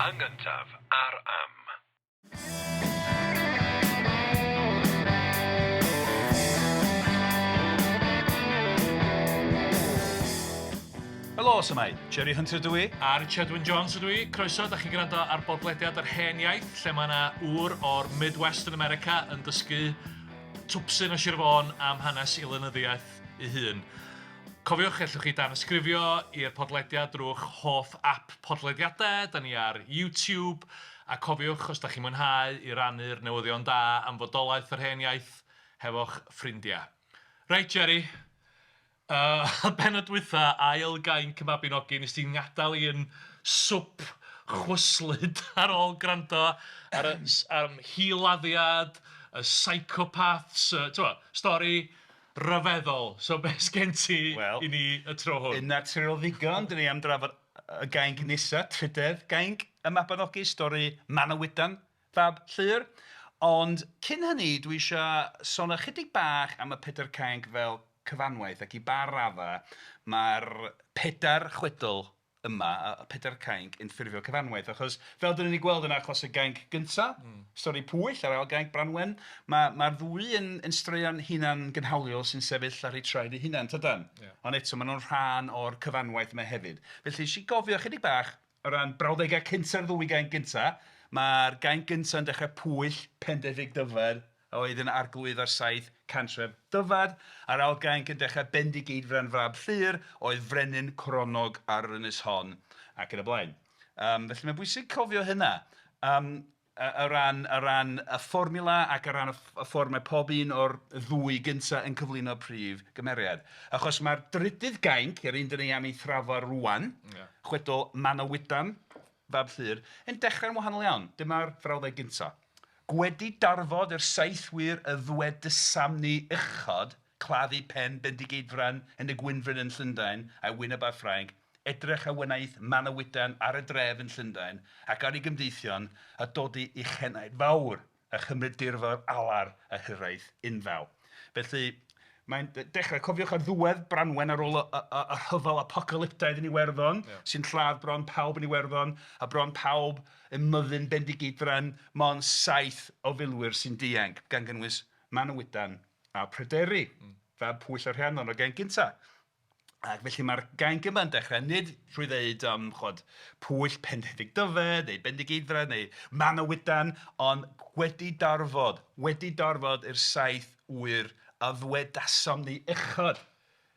Yn gyntaf ar Am. Helo, su'mai? Jerry Hunter dw i. A Richard Wyn Jones ydw i. Croeso, da chi'n gwrando ar bodlediad yr Hen Iaith, lle mae yna ŵr o'r Midwest yn America yn dysgu twpsyn o Sir Fôn am hanes ei lenyddiaeth ei hun. Cofiwch, gallwch chi danysgrifio i'r podlediad drwy'ch hoff app podlediadau, da ni ar YouTube, a cofiwch, os da chi'n mwynhau, i rannu'r newyddion da am fodolaeth yr Hen Iaith hefo'ch ffrindiau. Reit Jerry, yy pennod dwytha, ail gainc y Mabinogi, nes ti ngadael i yn swp chwyslyd ar ôl gwrando ar y am hil-laddiad, y psychopaths, yy tibod, stori ryfeddol. So be sgen ti i ni y tro hwn? Yn naturiol ddigon, dan ni am drafod y gainc nesa, trydedd gainc y Mabinogi, stori Manawydan fab Llŷr. Ond cyn hynny, dwi isio sôn ychydig bach am y Pedair Cainc fel cyfanwaith ac i ba raddau mae'r pedair chwedl yma, y Pedair Cainc, yn ffurfio cyfanwaith. Achos fel dan ni 'di gweld yn achos y gainc gynta', stori Pwyll a'r ail gainc Branwen, ma' ma'r ddwy yn yn straeon hunan-gynhaliol sy'n sefyll ar eu traed eu hunain, tydan? Ond eto maen nhw'n rhan o'r cyfanwaith yma hefyd. Felly wnes i gofio chydig bach o ran brawddegau cynta'r ddwy gainc gynta'. Mae'r gainc gynta'n dechrau Pwyll Pendefig Dyfed a oedd yn arglwydd ar saith cantref Dyfed, a'r ail gainc yn dechrau Bendigeidfran fab Llŷr oedd frenin coronog ar yr ynys hon, ac yn y blaen. Yym felly mae'n bwysig cofio hynna yym o ran, o ran y fformiwla ac o ran y y ffordd mae pob un o'r ddwy gynta yn cyflwyno prif gymeriad. Achos mae'r drydydd gainc, yr un dan ni am ei thrafod rŵan, chwedl Manawydan fab Llŷr, yn dechrau'n wahanol iawn. Dyma'r frawddeg gynta. Gwedi darfod i'r saethwyr y ddwedasam ni uchod, claddu pen Bendigeidfran yn y Gwynfryn yn Llundain, a'i wyneb ar Ffrainc, edrych a wnaeth Manawydan ar y dref yn Llundain, ac ar ei gymdeithion, a dodi uchenaid fawr, a chymryd dirfawr alar a hiraeth enfawr. Felly, mae'n dechrau, cofiwch ar ddiwedd Branwen ar ôl y y y rhyfel apocalyptaidd yn Iwerddon, sy'n lladd bron pawb yn Iwerddon, a bron pawb ym myddin Bendigeidfran, mond 7 o filwyr sy'n dianc, gan gynnwys Manawydan a Pryderi, fab Pwyll a Rhiannon o'r gainc gynta. Ac felly mae'r gainc yma'n dechrau nid trwy ddeud am ch'od Pwyll Pendefig Dyfed neu Bendigeidfran neu Manawydan, ond wedi darfod, wedi darfod i'r saith ŵyr a ddwedasom ni uchod.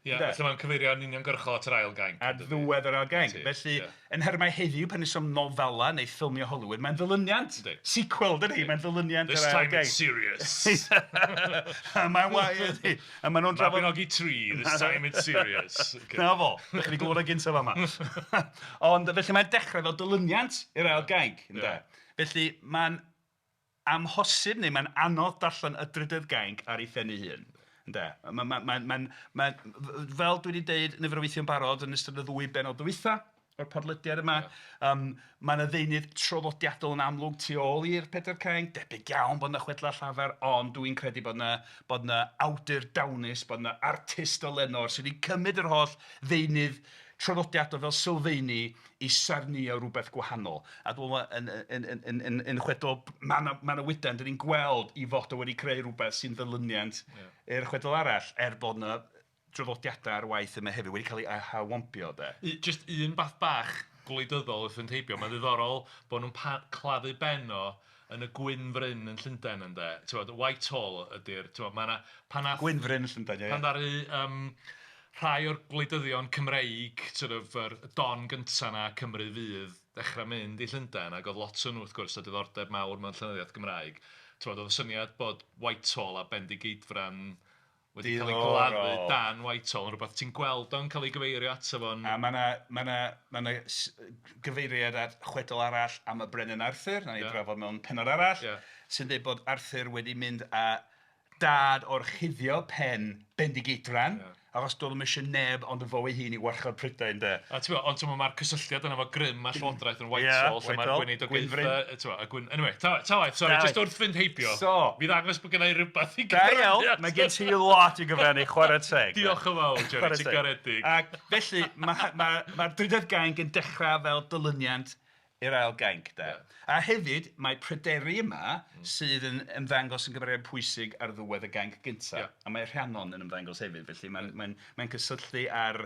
Ie, felly mae'n cyfeirio yn uniongyrchol at yr ail gainc. At ddiwedd yr ail gainc. Felly, yn nhermau heddiw, pan ni'n sôn nofelau neu ffilmiau Hollywood, mae'n ddilyniant. Sequel, dydy? Mae'n ddilyniant yr ail gainc. This time it's serious. Mae'n waeth. A maen nhw'n trafod... Mabinogi 3, this time it's serious. Na fo, dach chi 'di glywed o gyntaf fama. Ond felly mae'n dechrau fel dilyniant i'r ail gainc, ynde. Felly mae'n amhosib neu mae'n anodd darllen y drydedd gainc ar ei phen ei hun, ynde. Mae'n... mae'n... mae'n... mae'n... fel dwi 'di deud nifer o weithiau yn barod yn ystod y ddwy bennod ddwytha o'r podlediad yma, mae 'na ddeunydd traddodiadol yn amlwg tu ôl i'r Pedair Cainc, debyg iawn bod 'na chwedlau llafar, ond dwi'n credu bod 'na bod 'na awdur dawnus, bod 'na artist o lenor sydd wedi cymryd yr holl ddeunydd traddodiadol fel sylfeini i saernïo rhywbeth gwahanol. A dwi'n meddwl yn yn yn yn yn yn chwedl Manawydan, dan ni'n gweld ei fod o wedi creu rhywbeth sy'n ddilyniant i'r chwedl arall, er bod 'na draddodiadau ar waith yma hefyd wedi cael eu hailwampio de. Jyst un bath bach gwleidyddol wrth fynd heibio, mae'n ddiddorol bod nhw'n claddu ben o yn y Gwynfryn yn Llundain ynde, tibod, Whitehall ydy'r, tibod, mae 'na, pan aeth... Gwynfryn yn Llundain, ie ie. Pan ddaru yym rhai o'r gwleidyddion Cymreig, sort of yr don gynta 'na, Cymru Fydd, ddechrau mynd i Llundain, ac oedd lot o nhw wrth gwrs â diddordeb mawr mewn llenyddiaeth Gymraeg, tibod, oedd y syniad bod Whitehall a Bendigeidfran wedi cael ei gladdu dan Whitehall yn rhywbeth ti'n gweld o'n cael ei gyfeirio ato fo'n... A mae 'na mae 'na mae 'na gyfeiriad at chwedl arall am y Brenin Arthur, wnawn ni drafod mewn pennod arall, sy'n dweud bod Arthur wedi mynd â dad orchuddio pen Bendigeidfran, achos doedd o'm eisiau neb ond y fo ei hun i warchod Prydain de. A ti'n gwybod, ond ti'n gwybod, mae'r cysylltiad yna efo grym a llywodraeth yn Whitehall, lle mae'r gweinidogaethau, ti'n gwybod, y gwyn... Anyway, ta ta waeth, sori, jyst wrth fynd heibio. So. Mi ddangos bod genna i rywbeth i gyfrannu. Da iawn, mae gen ti lot i gyfrannu, chwarae teg. Diolch yn fawr, Jerry, ti'n garedig. Ac felly, mae'r ma, ma, ma drydedd gainc yn dechrau fel dilyniant I'r ail gainc de. A hefyd mae Pryderi yma sydd yn ymddangos yn gymeriad pwysig ar ddiwedd y gainc gynta'. A mae Rhiannon yn ymddangos hefyd, felly mae'n mae'n mae'n cysylltu â'r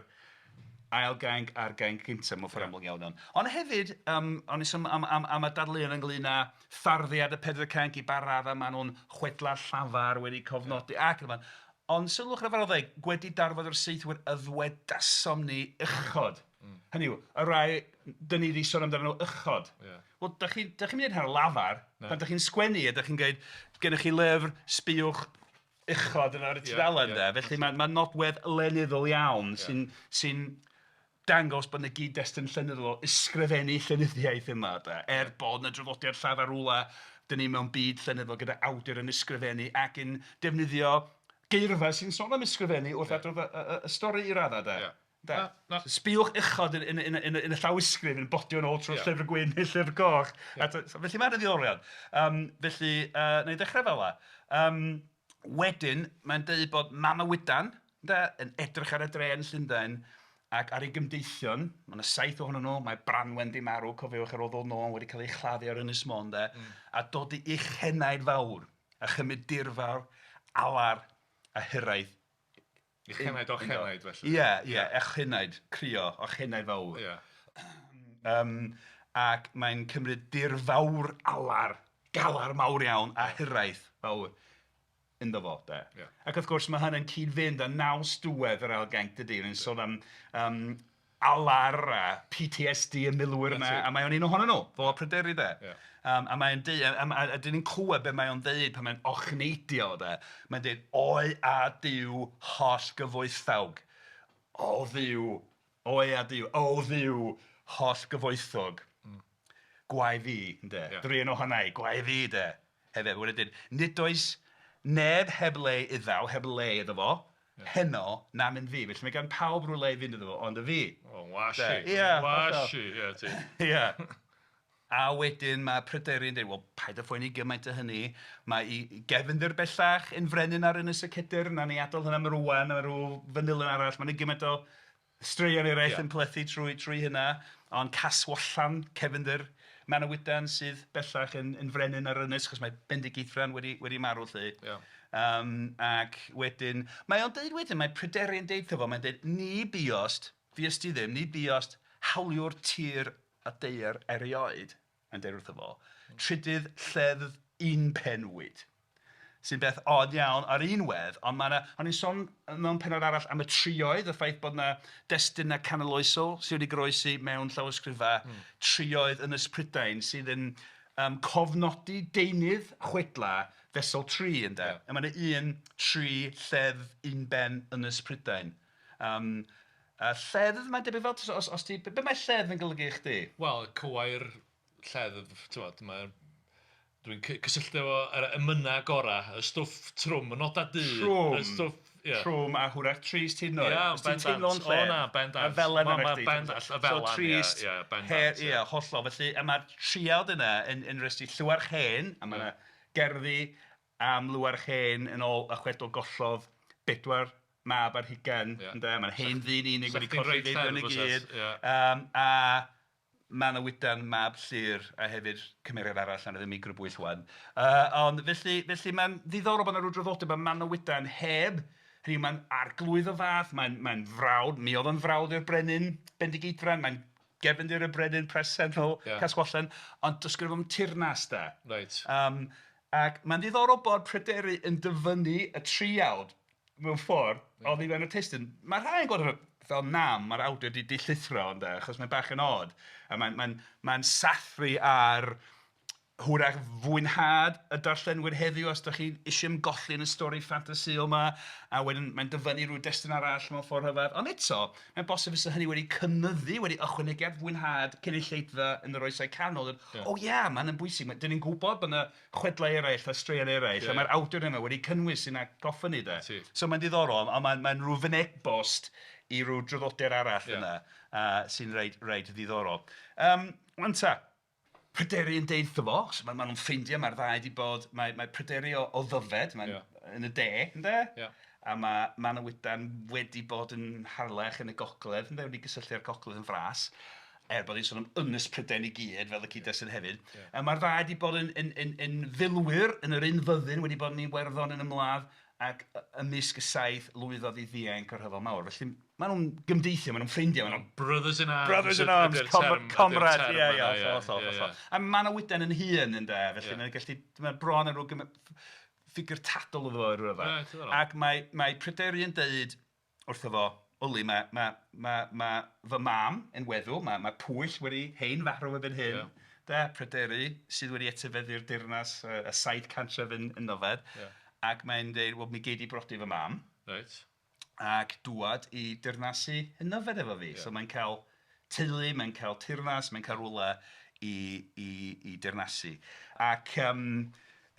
ail gainc a'r gainc gynta' mewn ffordd amlwg iawn iawn. Ond hefyd yym o'n i'n sôn am am am y dadleuon ynglyn â tharddiad y Pedair Cainc, i ba raddau maen nhw'n chwedlau llafar wedi cofnodi ac yn y blaen. Ond sylwch ar y frawddeg "Gwedi darfod yr saethwyr a ddwedasom ni uchod". Hynny yw, y rhai dan ni 'di sôn amdanyn nhw uchod. Wel, dach chi dach chi'm yn wneud hyn ar lafar. Pan dach chi'n sgwennu a dach chi'n dweud "gennych chi lyfr, sbïwch uchod yn ar y tudalen" de. Felly mae'n mae'n nodwedd lenyddol iawn sy'n sy'n dangos bod 'na gyd-destun llenyddol o ysgrifennu llenyddiaeth yma de. Er bod 'na draddodiad llafar rywle, dan ni mewn byd llenyddol gyda awdur yn ysgrifennu ac yn defnyddio geirfa sy'n sôn am ysgrifennu wrth adrodd y stori i raddau de. De. Na, na. Sbïwch uchod yn yn yn yn yn y llawysgrif yn bodio yn ôl trwy'r Llyfr Gwyn neu'r Llyfr Coch. A so felly mae'n ddiddorol iawn. Yym felly yy wna i ddechrau fel 'na. Yym wedyn mae'n deud bod Manawydan ynde, yn edrych ar y dre yn Llundain ac ar ei gymdeithion, mae 'na saith ohonyn nhw, mae Branwen 'di marw, cofiwch, ar ôl ddod nôl wedi cael ei chladdu ar Ynys Môn de, a dod i uchenaid fawr a chymryd dirfawr alar a hiraeth. Uchenaid ochenaid felly. Ie, ie, ochenaid, crio, ochenaid fawr. Ie. Ac mae'n cymryd dirfawr alar, galar mawr iawn a hiraeth fawr ynddo fo de. Ie. Ac wrth gwrs mae hynny'n cyd-fynd â naws diwedd yr ail gainc dydy, mae'n sôn am yym alar a PTSD y milwyr yna, a mae o'n un ohonyn nhw, fo a Pryderi de. Ia. A mae'n deud, a dan ni'n clywed be mae o'n ddeud pan mae'n ochneidio de, mae'n deud, "Oe a Duw holl gyfoethawg, o Dduw, oe a Duw, o Dduw holl gyfoethog, gwae fi, ynde, druan ohona i, gwae fi de, hefyd." Wedyn deud, "Nid oes neb heb le iddaw, heb le iddo fo, heno namyn fi. Felly mae gan pawb rhywle i fynd iddo fo, ond y fi. O, ngwashi. Ia, Ngwashi, ia ti. Ia. A wedyn mae Pryderi'n dweud, wel paid â phoeni gymaint â hynny, mae ei gefndir bellach yn frenin ar Ynys y Cedyrn, wnawn ni adael hynna am rŵan, a rhyw fanylion arall, mae 'na gymaint o straeon eraill yn plethu trwy trwy hynna, ond Caswallon, cefndir Manawydan sydd bellach yn yn frenin ar ynys, achos mae Bendigeidfran wedi wedi marw 'lly. Ac wedyn, mae o'n deud wedyn, mae Pryderi'n deud wrtho fo, mae'n deud, "Ni buost, fuost ti ddim, ni buost hawliwr tir a daear erioed", mae'n deud wrtho fo, "trydydd lleddf unpen wyt". Sy'n beth od iawn ar un wedd, ond mae 'na... o'n i'n sôn mewn pennod arall am y trioedd, y ffaith bod 'na destunau canoloesol sydd wedi goroesi mewn llawysgrifau trioedd Ynys Prydain sydd yn yym cofnodi deunydd chwedlau fesul tri ynde. A mae 'na un tri lleddf unben Ynys Prydain. Yym a lleddf mae'n debyg fel os os ti... Be mae lleddf yn golygu i chdi? Wel, cywair lleddf, ti'mod, mae... Dwi'n cysylltu efo yr emynau gorau, y stwff trwm, y nodau du... Trwm. Y stwff, ia. Trwm a hwyrach trist hyd yn oed. Ia, Os ti'n bendant. teimlo'n lleddf. O na, bendant. Y felen Ma' arna ma' chdi. bendant, y felan, So ia, trist, ia, bendant, her, ia. ia, hollol. Felly, a mae'r triawd yna yn yn rhestru Llywarch Hen, a mae 'na gerddi am Lywarch Hen yn ôl y chwedl gollodd bedwar mab ar hugain, ynde, mae'n hen ddyn unig wedi colli ei feibion i gyd. A Manawydan mab Llŷr a hefyd cymeriad arall wna i ddim ei grybwyll 'wan. Ond felly felly mae'n ddiddorol bod 'na ryw draddodiad bod Manawydan heb, hynny yw mae'n arglwydd o fath, mae'n mae'n frawd, mi oedd o'n frawd i'r brenin Bendigeidfran, mae'n gefndir y brenin presennol Caswallon, ond does gynno fo'm teyrnas de. Ac mae'n ddiddorol bod Pryderi yn dyfynnu y triawd mewn ffordd oddi fewn y testun. Mae rhai yn gweld hwnna fel nam, mae'r awdur 'di llithro ynde, achos mae'n bach yn od. A mae'n mae'n mae'n sathru ar hwyrach fwynhad y darllenwyr heddiw os dach chi isio ymgolli yn y stori ffantasïol 'ma, a wedyn mae'n dyfynnu rhyw destun arall mewn ffordd rhyfedd. Ond eto, mae'n bosib fysa hynny wedi cynyddu, wedi ychwanegu at fwynhad cynulleidfa yn yr Oesau Canol. O ia, mae hynny'n bwysig. Dan ni'n gwybod bod 'na chwedlau eraill a straeon eraill, a mae'r awdur yma wedi cynnwys sy'n atgoffa ni de. So mae'n ddiddorol, ond mae'n mae'n rhyw fynegbost i ryw draddodiad arall yna sy'n reit, reit ddiddorol. 'Wan ta, Pryderi yn deud wrtho fo, achos maen nhw'n ffeindio, mae'r ddau 'di bod, mae mae Pryderi o o Ddyfed, mae'n yn y de, ynde? A mae Manawydan wedi bod yn Harlech yn y gogledd, ynde, wedi cysylltu â'r gogledd yn fras. Er bod hi'n sôn am Ynys Prydain i gyd, fel y cyd-destun hefyd. Yeah. A mae'r ddau wedi bod yn filwyr yn yr un fyddin, wedi bod yn Iwerddon yn ymladd, ac ymysg y saith lwyddodd i ddianc o'r Rhyfel Mawr. Felly maen nhw'n gymdeithion, maen nhw'n ffrindiau. Maen nhw'n Brothers in arms. Brothers in arms, comrade, ie, ie, hollol, hollol. A Manawydan yn hŷn, ynde, felly mae'n gallu, mae bron yn rhyw ffigur tadol iddo fo i ryw raddau. Ac mae Pryderi yn deud wrtho fo, Yli, mae, mae, mae, mae fy mam yn weddw, mae, mae Pwyll wedi hen farw erbyn hyn, yeah. De, Pryderi sydd wedi etifeddu'r deyrnas, y 7 cantref yn Nyfed, ac mae'n dweud, wel, mi gei di brodi fy mam. Ac dŵad i deyrnasu yn Nyfed efo fi. So mae'n cael teulu, mae'n cael teyrnas, mae'n cael rhywle i deyrnasu. Ac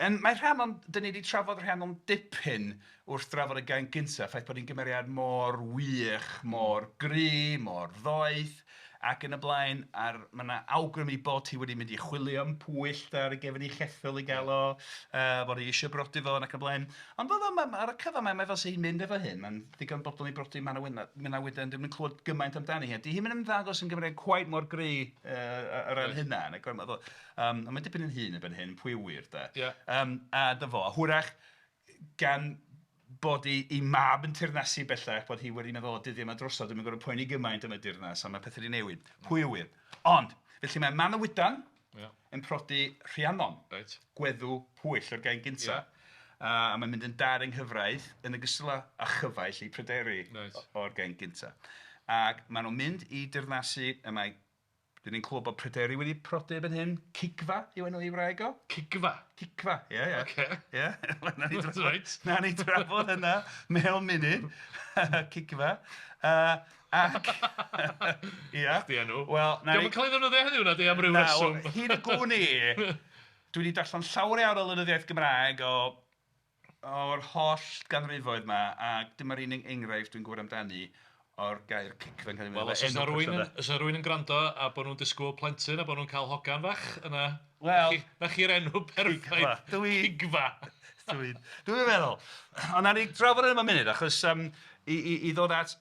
mae Rhiannon, dan ni wedi trafod Rhiannon dipyn wrth drafod y gainc gyntaf, ffaith bod hi'n gymeriad mor wych, mor gry, mor ddoeth, ac yn y blaen, a'r, mae yna awgrym i bod hi wedi mynd i chwilio am Pwyll ar y gefn ei cheffyl i gael o, bod hi eisiau brodi fo ac yn y blaen. Ond fel ma, ar y cyfan mae fel sy'n hi'n mynd efo hyn, mae'n ddigon bodlon i brodi Manawydan, ddim yn clywed gymaint amdani hi. Di hi'n mynd ymddangos yn gymeriad quite mor gry o ran hynna. Ond mae'n dipyn yn hŷn erbyn hyn, pwy â wyr de. A dy fo, a hwyrach gan bod ei mab yn teyrnasu bellach, bod hi wedi meddwl, o dyddiau yma drosodd, dwi'm yn gorfod poeni gymaint am y dirnas, a mae pethau wedi newid. Pwy â wyr. Ond, felly mae Manawydan yn prodi Rhiannon, gweddw Pwyll o'r gainc gynta. A mae'n mynd yn dad yng nghyfraith yn ogystal â chyfaill i Pryderi o'r gainc gynta. Ac maen nhw'n mynd i dirnasu, a mae Dan ni'n clywed bod Pryderi wedi prodi erbyn hyn. Cigfa yw enw ei wraig o. Cigfa? Cigfa, ie, ie. Ocê. Ie. Nawn ni drafod, nawn ni drafod hynna mewn munud. Cigfa. Ac... ia. Chdi enw. Wel, nawn ni... Dio'm yn cael ei ddefnyddio heddiw na 'di am ryw reswm. Na, hyd y gwn i, dwi wedi darllen llawer iawn o lenyddiaeth Gymraeg o o'r holl ganrifoedd 'ma, ac dyma'r unig enghraifft dwi'n gwybod amdani o'r gair cigfa yn cael ei Wel, os oes 'na rywun yn, os 'na rywun yn gwrando a bod nhw'n disgwyl plentyn a bod nhw'n cael hogan fach, yna... Wel... 'Na chi'r enw perffaith. Dwi... Cigfa. Dwi'n dwi'n meddwl. Ond nawn ni drafod hyn am y munud, achos yym i ddod at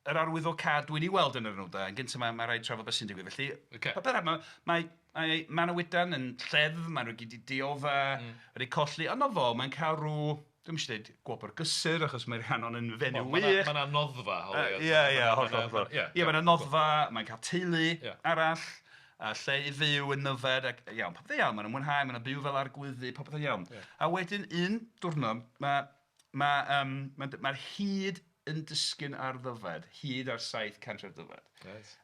yr arwyddocâd dwi'n ei weld yn yr enw da, yn gyntaf mae rhaid trafod beth sy'n digwydd. Felly, pa bynnag, mae Manawydan yn lleddf, maen nhw gyd 'di dioddef, wedi colli, ond 'na fo, mae'n cael rhyw, dwi'm eisiau dweud gwobr gysur, achos mae Rhiannon yn fenyw wych. Mae 'na noddfa o leiaf. Ie, hollol, hollol. Ie, mae 'na noddfa, mae'n cael teulu arall, a lle i fyw yn Nyfed, ac iawn, popeth yn iawn, maen nhw'n mwynhau, maen nhw'n byw fel arglwyddi, popeth yn iawn. A wedyn un diwrnod, mae'r hud yn disgyn ar Ddyfed, hud ar 7 cantref Dyfed.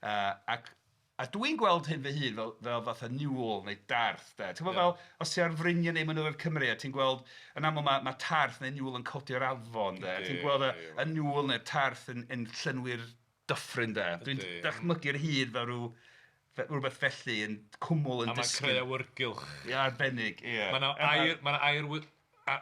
Ac a dwi'n gweld hyn fy hun fel fatha niwl neu darth de. Ti'n gwybod fel os ti ar fryniau neu mynyddoedd Cymru a ti'n gweld, yn aml mae tarth neu niwl yn codi o'r afon de. Ti'n gweld y niwl neu'r tarth yn llenwi'r dyffryn de. Dwi'n dychmygu'r hud fel rhywbeth felly yn cwmwl yn A mae'n disgyn. creu awyrgylch. Ie, arbennig, ie. Mae 'na air, ma' 'na air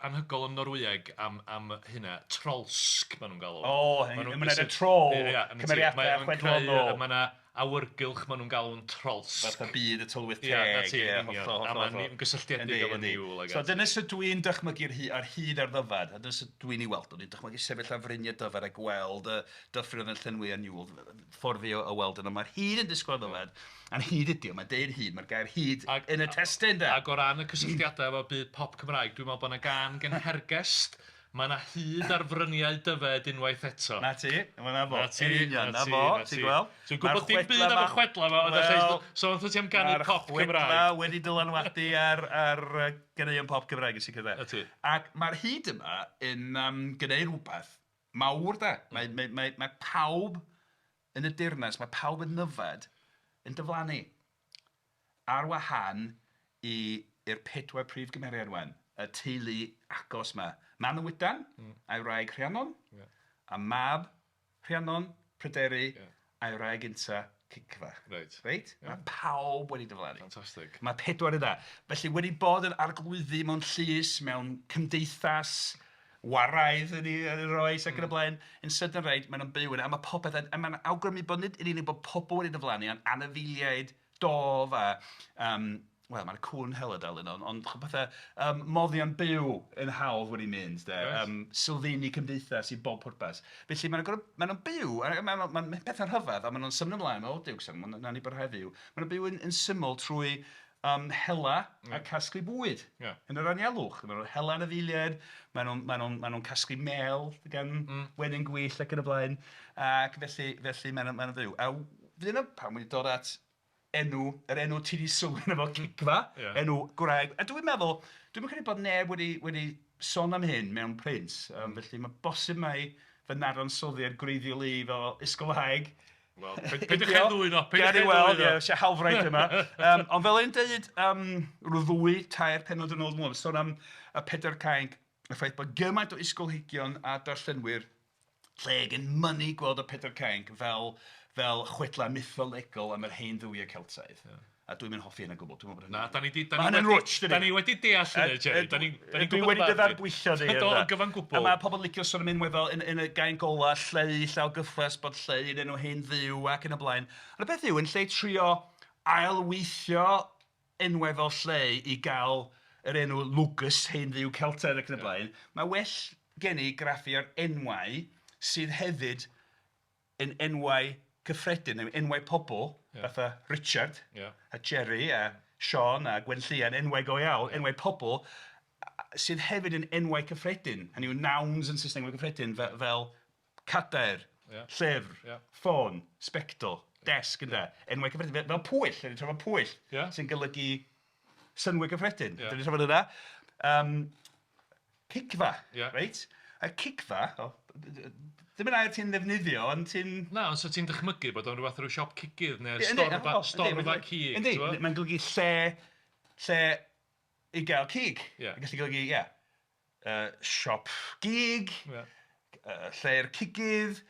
anhygoel yn Norwyeg am hynna, trolsk maen nhw'n galw. O, Ma' nhw'n yn ymwneud â troll, cymeriadau chwedlonol. Mae yna awyrgylch maen nhw'n galw'n trolsk. Fatha byd y tylwyth Ie, teg. na ti, Ie, yn union. hollol, A hollol, mae'n hollol. gysylltiedig efo niwl ag So ati. dyna sut dwi'n dychmygu'r ar hud ar Ddyfed, a dyna sut dwi'n ei weld o. Dwi'n dychmygu sefyll ar fryniau Dyfed a gweld y dyffryn oedd yn llenwi â niwl, ffordd fi o weld yno. Mae'r hud yn disgwyl ar Ddyfed, a'n hud ydi o, mae'n deud hud, mae'r gair hud yn y testun de. Ac o ran y cysylltiadau efo byd pop Cymraeg, dwi'n meddwl bod yna gân gan Hergest, mae yna hud ar fryniau Dyfed unwaith eto. Na ti, na fo. Na ti, Yn union, na na ti, fo, na ti'n ti. gweld? Dwi'n gwybod dim byd am y chwedla 'ma, ond allai so wrth ti am ganu Mae'r pop chwedla Cymraeg. wedi dylanwadu ar ganeuon pop Cymraeg yn sicr de. Na ti. Ac mae'r hud yma yn gwneud rhywbeth mawr de. Mae pawb yn y dirnas, mae pawb yn Nyfed yn diflannu. Ar wahân i'r pedwar prif gymeriad wan, y teulu agos 'ma. Manawydan, a'i wraig Rhiannon, a mab Rhiannon, Pryderi, a'i wraig gynta, Cicfa. Reit? Mae pawb wedi diflannu. Ffantastig. Mae pedwar yna. Felly wedi bod yn arglwyddi mewn llys, mewn cymdeithas waraidd yn yr oes ac yn y blaen, yn sydyn reit, maen nhw'n byw yna, a mae popeth, a mae'n awgrymu bod nid yn unig bod pobl wedi diflannu, ond anifeiliaid, dof a... Wel, mae'r cŵn hela dal yno, ond ch'bod pethe moddion byw yn hawdd wedi mynd de, sylfaeni cymdeithas i bob pwrpas. Felly maen nhw'n gorfod... maen nhw'n byw, a mae'n pethau rhyfedd, a maen nhw'n symud ymlaen, "O Duw, wnawn ni barhau i fyw". Maen nhw'n byw yn syml trwy hela a casglu bwyd yn yr anialwch. Maen nhw'n hela anifeiliaid, maen nhw'n maen nhw'n maen nhw'n casglu mêl gan wenyn gwyllt ac yn y blaen, ac felly maen nhw'n fyw. A dyna pam wedi dod at enw, yr enw ti 'di sylwi arno fo, Cigfa, enw gwraig. A dwi'n meddwl, dwi'm yn credu bod neb wedi wedi sôn am hyn mewn print, felly mae'n bosib mai fy nadansoddiad gwreiddiol i fel ysgolhaig... Wel, peidiwch â'i ddwyn o, peidiwch â'i ddwyn o. Ie, eisiau hawlfraint yma. Ond fel o'n i'n deud ryw ddwy, tair pennod yn ôl dwi'n meddwl, sôn am y Pedair Cainc, y ffaith bod gymaint o ysgolheigion a darllenwyr lleg yn mynnu gweld y Pedair Cainc fel fel chwedlau mytholegol am yr hen dduwiau Celtaidd. Ia. A dwi'm yn hoffi hynna o gwbl. Dwi'n meddwl bod hynny... Na, da ni 'di... Ma' hynny'n rwtsh, dydi? Da ni wedi deall hynny, Jerry. Da ni'n da ni'n gwybod wedi dy ddarbwyllo di. Do, yn gyfan gwbl. A mae pobl yn licio sôn am enwau fel yn, yn y gainc ola, Lleu, Llaw Gyffes, bod Lleu yn enw hen dduw ac yn y blaen. Ond y peth yw, yn lle trio ail-weithio enwau fel Lleu i gael yr enw Lugus, hen dduw Celtaidd ac yn y blaen, mae well gen i graffu ar enwau sydd hefyd yn enwau cyffredin, neu enwau pobl, fatha Richard a Jerry a Sean a Gwenllian, enwau go iawn, enwau pobl sydd hefyd yn enwau cyffredin, hynny yw nouns yn Saesneg, enwau cyffredin fel cadair, llyfr, ffôn, sbectol, desg ynde, enwau cyffredin, fel pwyll, dan ni'n trafod pwyll sy'n golygu synnwyr cyffredin, dan ni'n trafod hynna. Cigfa, reit? A cigfa, ddim yn air ti'n ddefnyddio, ond ti'n... Na, ond 'sa ti'n dychmygu bod o'n rhyw fath o ryw siop cigydd neu storfa, storfa cig. Yndi, mae'n golygu lle, lle i gael cig. Ia. Mae'n gallu golygu, ia, siop gig, lle'r cigydd,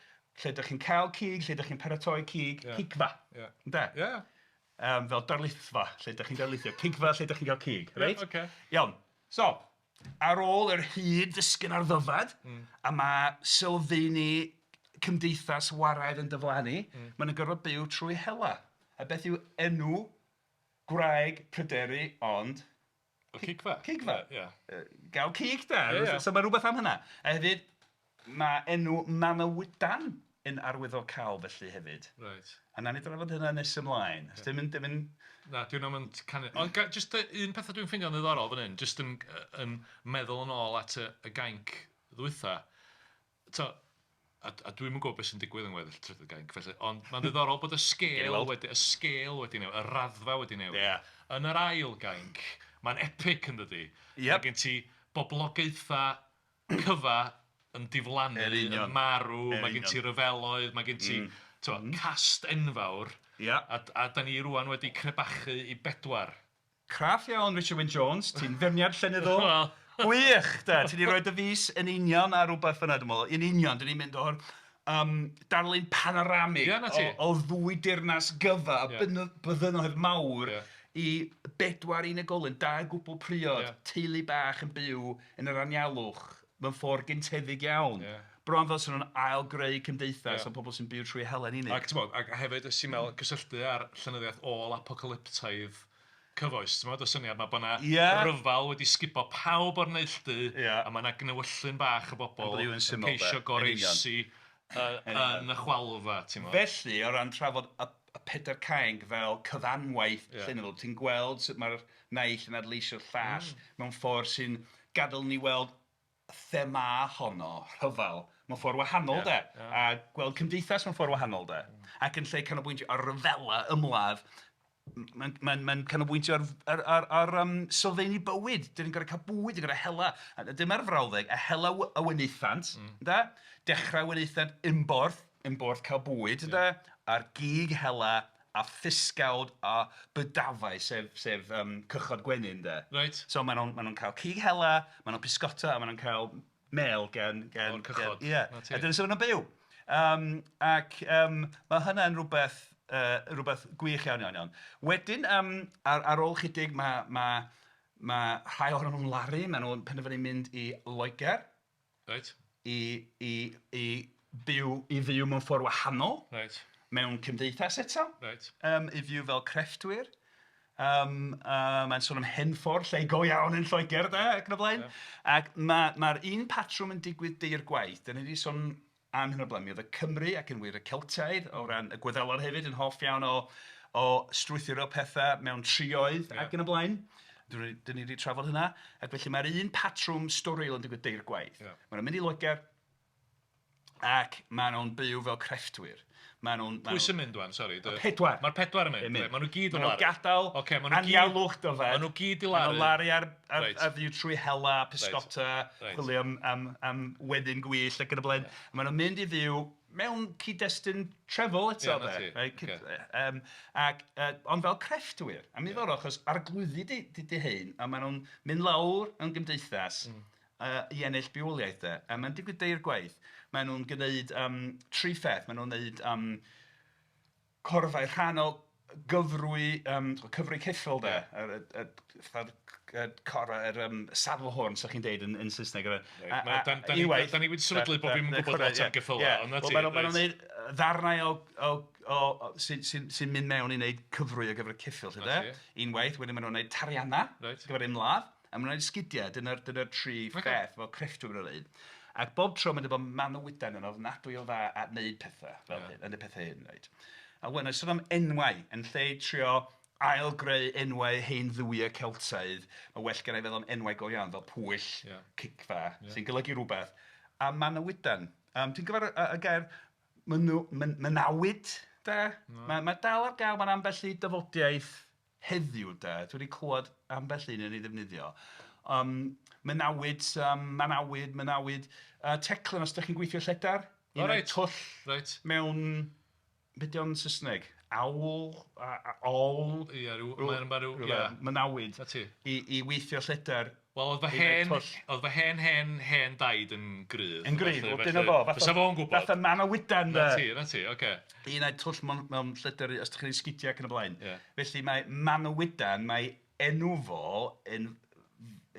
lle dach chi'n cael cig, lle dach chi'n paratoi cig, cigfa. Ia. Ynde? Ia. Fel darlithfa, lle dach chi'n darlithio. Cigfa lle dach chi'n cael cig, reit? Ia, ocê. Iawn. So, ar ôl yr hud ddisgyn ar Ddyfed, a mae sylfaeni cymdeithas waraidd yn diflannu, maen nhw'n gorfod byw trwy hela. A beth yw enw gwraig Pryderi ond... Cigfa. Cigfa. Ia. Gael cig de. Ia, ia. So mae rhywbeth am hynna. A hefyd, mae enw Manawydan yn arwyddocaol felly hefyd. Reit. A wnawn ni drafod hynna nes ymlaen. Os dim yn... Dim yn... Na, dwi ddim yn canu. Ond jyst un peth dwi'n ffeindio'n ddiddorol fan hyn, jyst yn, yn meddwl yn ôl at y, y gainc ddwytha. Tibod, a dwi'm yn gwybod beth sy'n digwydd yng ngweddill trydydd gainc felly, ond mae'n ddiddorol bod y sgêl wedi, y sgêl wedi newid, y raddfa wedi newid. Ia. Yn yr ail gainc, mae'n epic yn dydi? Iep. Mae gen ti boblogaethau cyfa yn diflannu, Yn union. yn marw, Yn mae gen ti union. ryfeloedd, mae gen ti tibod, cast enfawr. Ia. A dan ni rŵan wedi crebachu i bedwar. Craff iawn Richard Wyn Jones, ti'n feirniad llenyddol. Wel. Gwych de, ti 'di rhoi dy fys yn union ar rywbeth fan'na dwi'n meddwl, yn union, dan ni'n mynd o'r yym darlun panoramig Ia, 'na ti. o ddwy deyrnas gyfa, a byddinoedd mawr i bedwar unigolyn, dau gwpl priod, teulu bach yn byw yn yr anialwch mewn ffordd gyntefig iawn. Bron fel 'sen nhw'n ail-greu cymdeithas o pobl sy'n byw trwy hela'n unig. Ac timod, ac hefyd os ti'n meddwl cysylltu â'r llenyddiaeth ôl-apocalyptaidd cyfoes, timod, y syniad 'ma bod 'na ryfel wedi sgubo pawb o'r neilltu a mae 'na gnewyllyn bach o bobl yn ceisio goroesi yn y chwalfa, timod. Felly, o ran trafod y Pedair Cainc fel cyfanwaith llenyddol, ti'n gweld sut mae'r naill yn adleisio'r llall mewn ffordd sy'n gadael ni weld thema honno, rhyfel, mewn ffordd wahanol de, a gweld cymdeithas mewn ffordd wahanol de. Ac yn lle canolbwyntio ar ryfela, ymladd, mae'n mae'n mae'n canolbwyntio ar ar ar ar yym sylfaeni bywyd. Dan ni'n gorfod cael bwyd, ni'n gorfod hela. A dyma'r frawddeg, "a hela a wnaethant", ynde? Dechrau wnaethant ymborth, ymborth cael bwyd ynde, a'r gig hela a physgawd a bydafau, sef cychod gwenyn de. Reit. So maen nhw'n maen nhw'n cael cig hela, maen nhw'n pysgota a maen nhw'n cael mêl gan... O'r cychod. Ia, a dyna sut maen nhw'n byw. Ac mae hynna'n rhywbeth rhywbeth gwych iawn, iawn, iawn. Wedyn, ar ôl chydig, mae mae rhai ohonyn nhw'n laru, maen nhw'n penderfynu mynd i Loegr. Reit. I i i byw i fyw mewn ffordd wahanol. Reit. Mewn cymdeithas eto. Reit. I fyw fel crefftwyr. Yym mae'n sôn am Henffordd, lle go iawn yn Lloegr de, ac yn y blaen. Ac mae'r un patrwm yn digwydd deir gwaith. Dan ni 'di sôn am hyn o'r blaen. Mi oedd y Cymry ac yn wir y Celtiaid o ran y Gwyddelod hefyd yn hoff iawn o strwythuro pethau mewn trioedd ac yn y blaen. Dan ni 'di trafod hynna. Ac felly mae'r un patrwm storiol yn digwydd deir gwaith. Maen nhw'n mynd i Loegr ac maen nhw'n byw fel crefftwyr. Maen nhw'n... Pwy sy'n mynd wan, sori? Y pedwar. Mae'r pedwar yn mynd, maen nhw gyd yn laru. Maen nhw'n gadael anialwch Dyfed. Maen nhw gyd i laru. Maen nhw'n laru ar fyw trwy hela, pysgota, chwilio am wenyn gwyllt ac yn y blaen. Maen nhw'n mynd i fyw mewn cyd-destun trefol eto de. Ac, ond fel crefftwyr. A mae'n ddiddorol achos arglwyddi 'di hein a maen nhw'n mynd lawr yn gymdeithas i ennill bywoliaeth de. A mae'n digwydd deir gwaith. Maen nhw'n gwneud tri pheth. Maen nhw'n gwneud corfau rhan o gyfrwy, cyfrwy ceffyl de. Fatha'r corau, yr saddle horn 'sa chi'n deud yn Saesneg. Da ni wedi sefydlu bod fi'm yn gwybod lot am geffylau, ond 'na ti. Maen nhw'n gwneud ddarnau sy'n mynd mewn i wneud cyfrwy ar gyfer y ceffyl 'lly de. Unwaith, wedyn maen nhw'n gwneud tariannau ar gyfer ymladd. A maen nhw'n gwneud sgidiau, dyna'r tri pheth fel crefftwyr maen nhw'n wneud. Ac bob tro mae'n dweud bod Manawydan yn ofnadwy o dda at wneud pethau fel hyn, yn y pethau hyn. Reit. A wedyn, sôn am enwau, yn lle trio ail-greu enwau hen dduwiau Celtaidd, mae well gen i feddwl am enwau go iawn, fel Pwyll, Cicfa, sy'n golygu rhywbeth. A Manawydan, ti'n gyfarwydd â gair Mynawyd, de? Mae dal ar gael mewn ambell i dafodiaeth heddiw de, dwi wedi clywed ambell un yn ei ddefnyddio. Mynawyd, Manawyd, Mynawyd, teclyn os dach chi'n gweithio lledar, i wneud twll mewn, be 'di o'n Saesneg? Awl? Awl? Ia, ryw, mae ryw, ia. Mynawyd i weithio lledar. Wel, oedd fy hen, oedd fy hen, hen, hen daid yn grydd. Yn grydd, wel dyna fo. Fysa fo'n gwybod. Fatha Manawydan de. 'Na ti, 'na ti, ocê. I wneud twll mewn lledr os dach chi'n gwneud sgidiau ac yn y blaen. Felly mae Manawydan, mae enw fo yn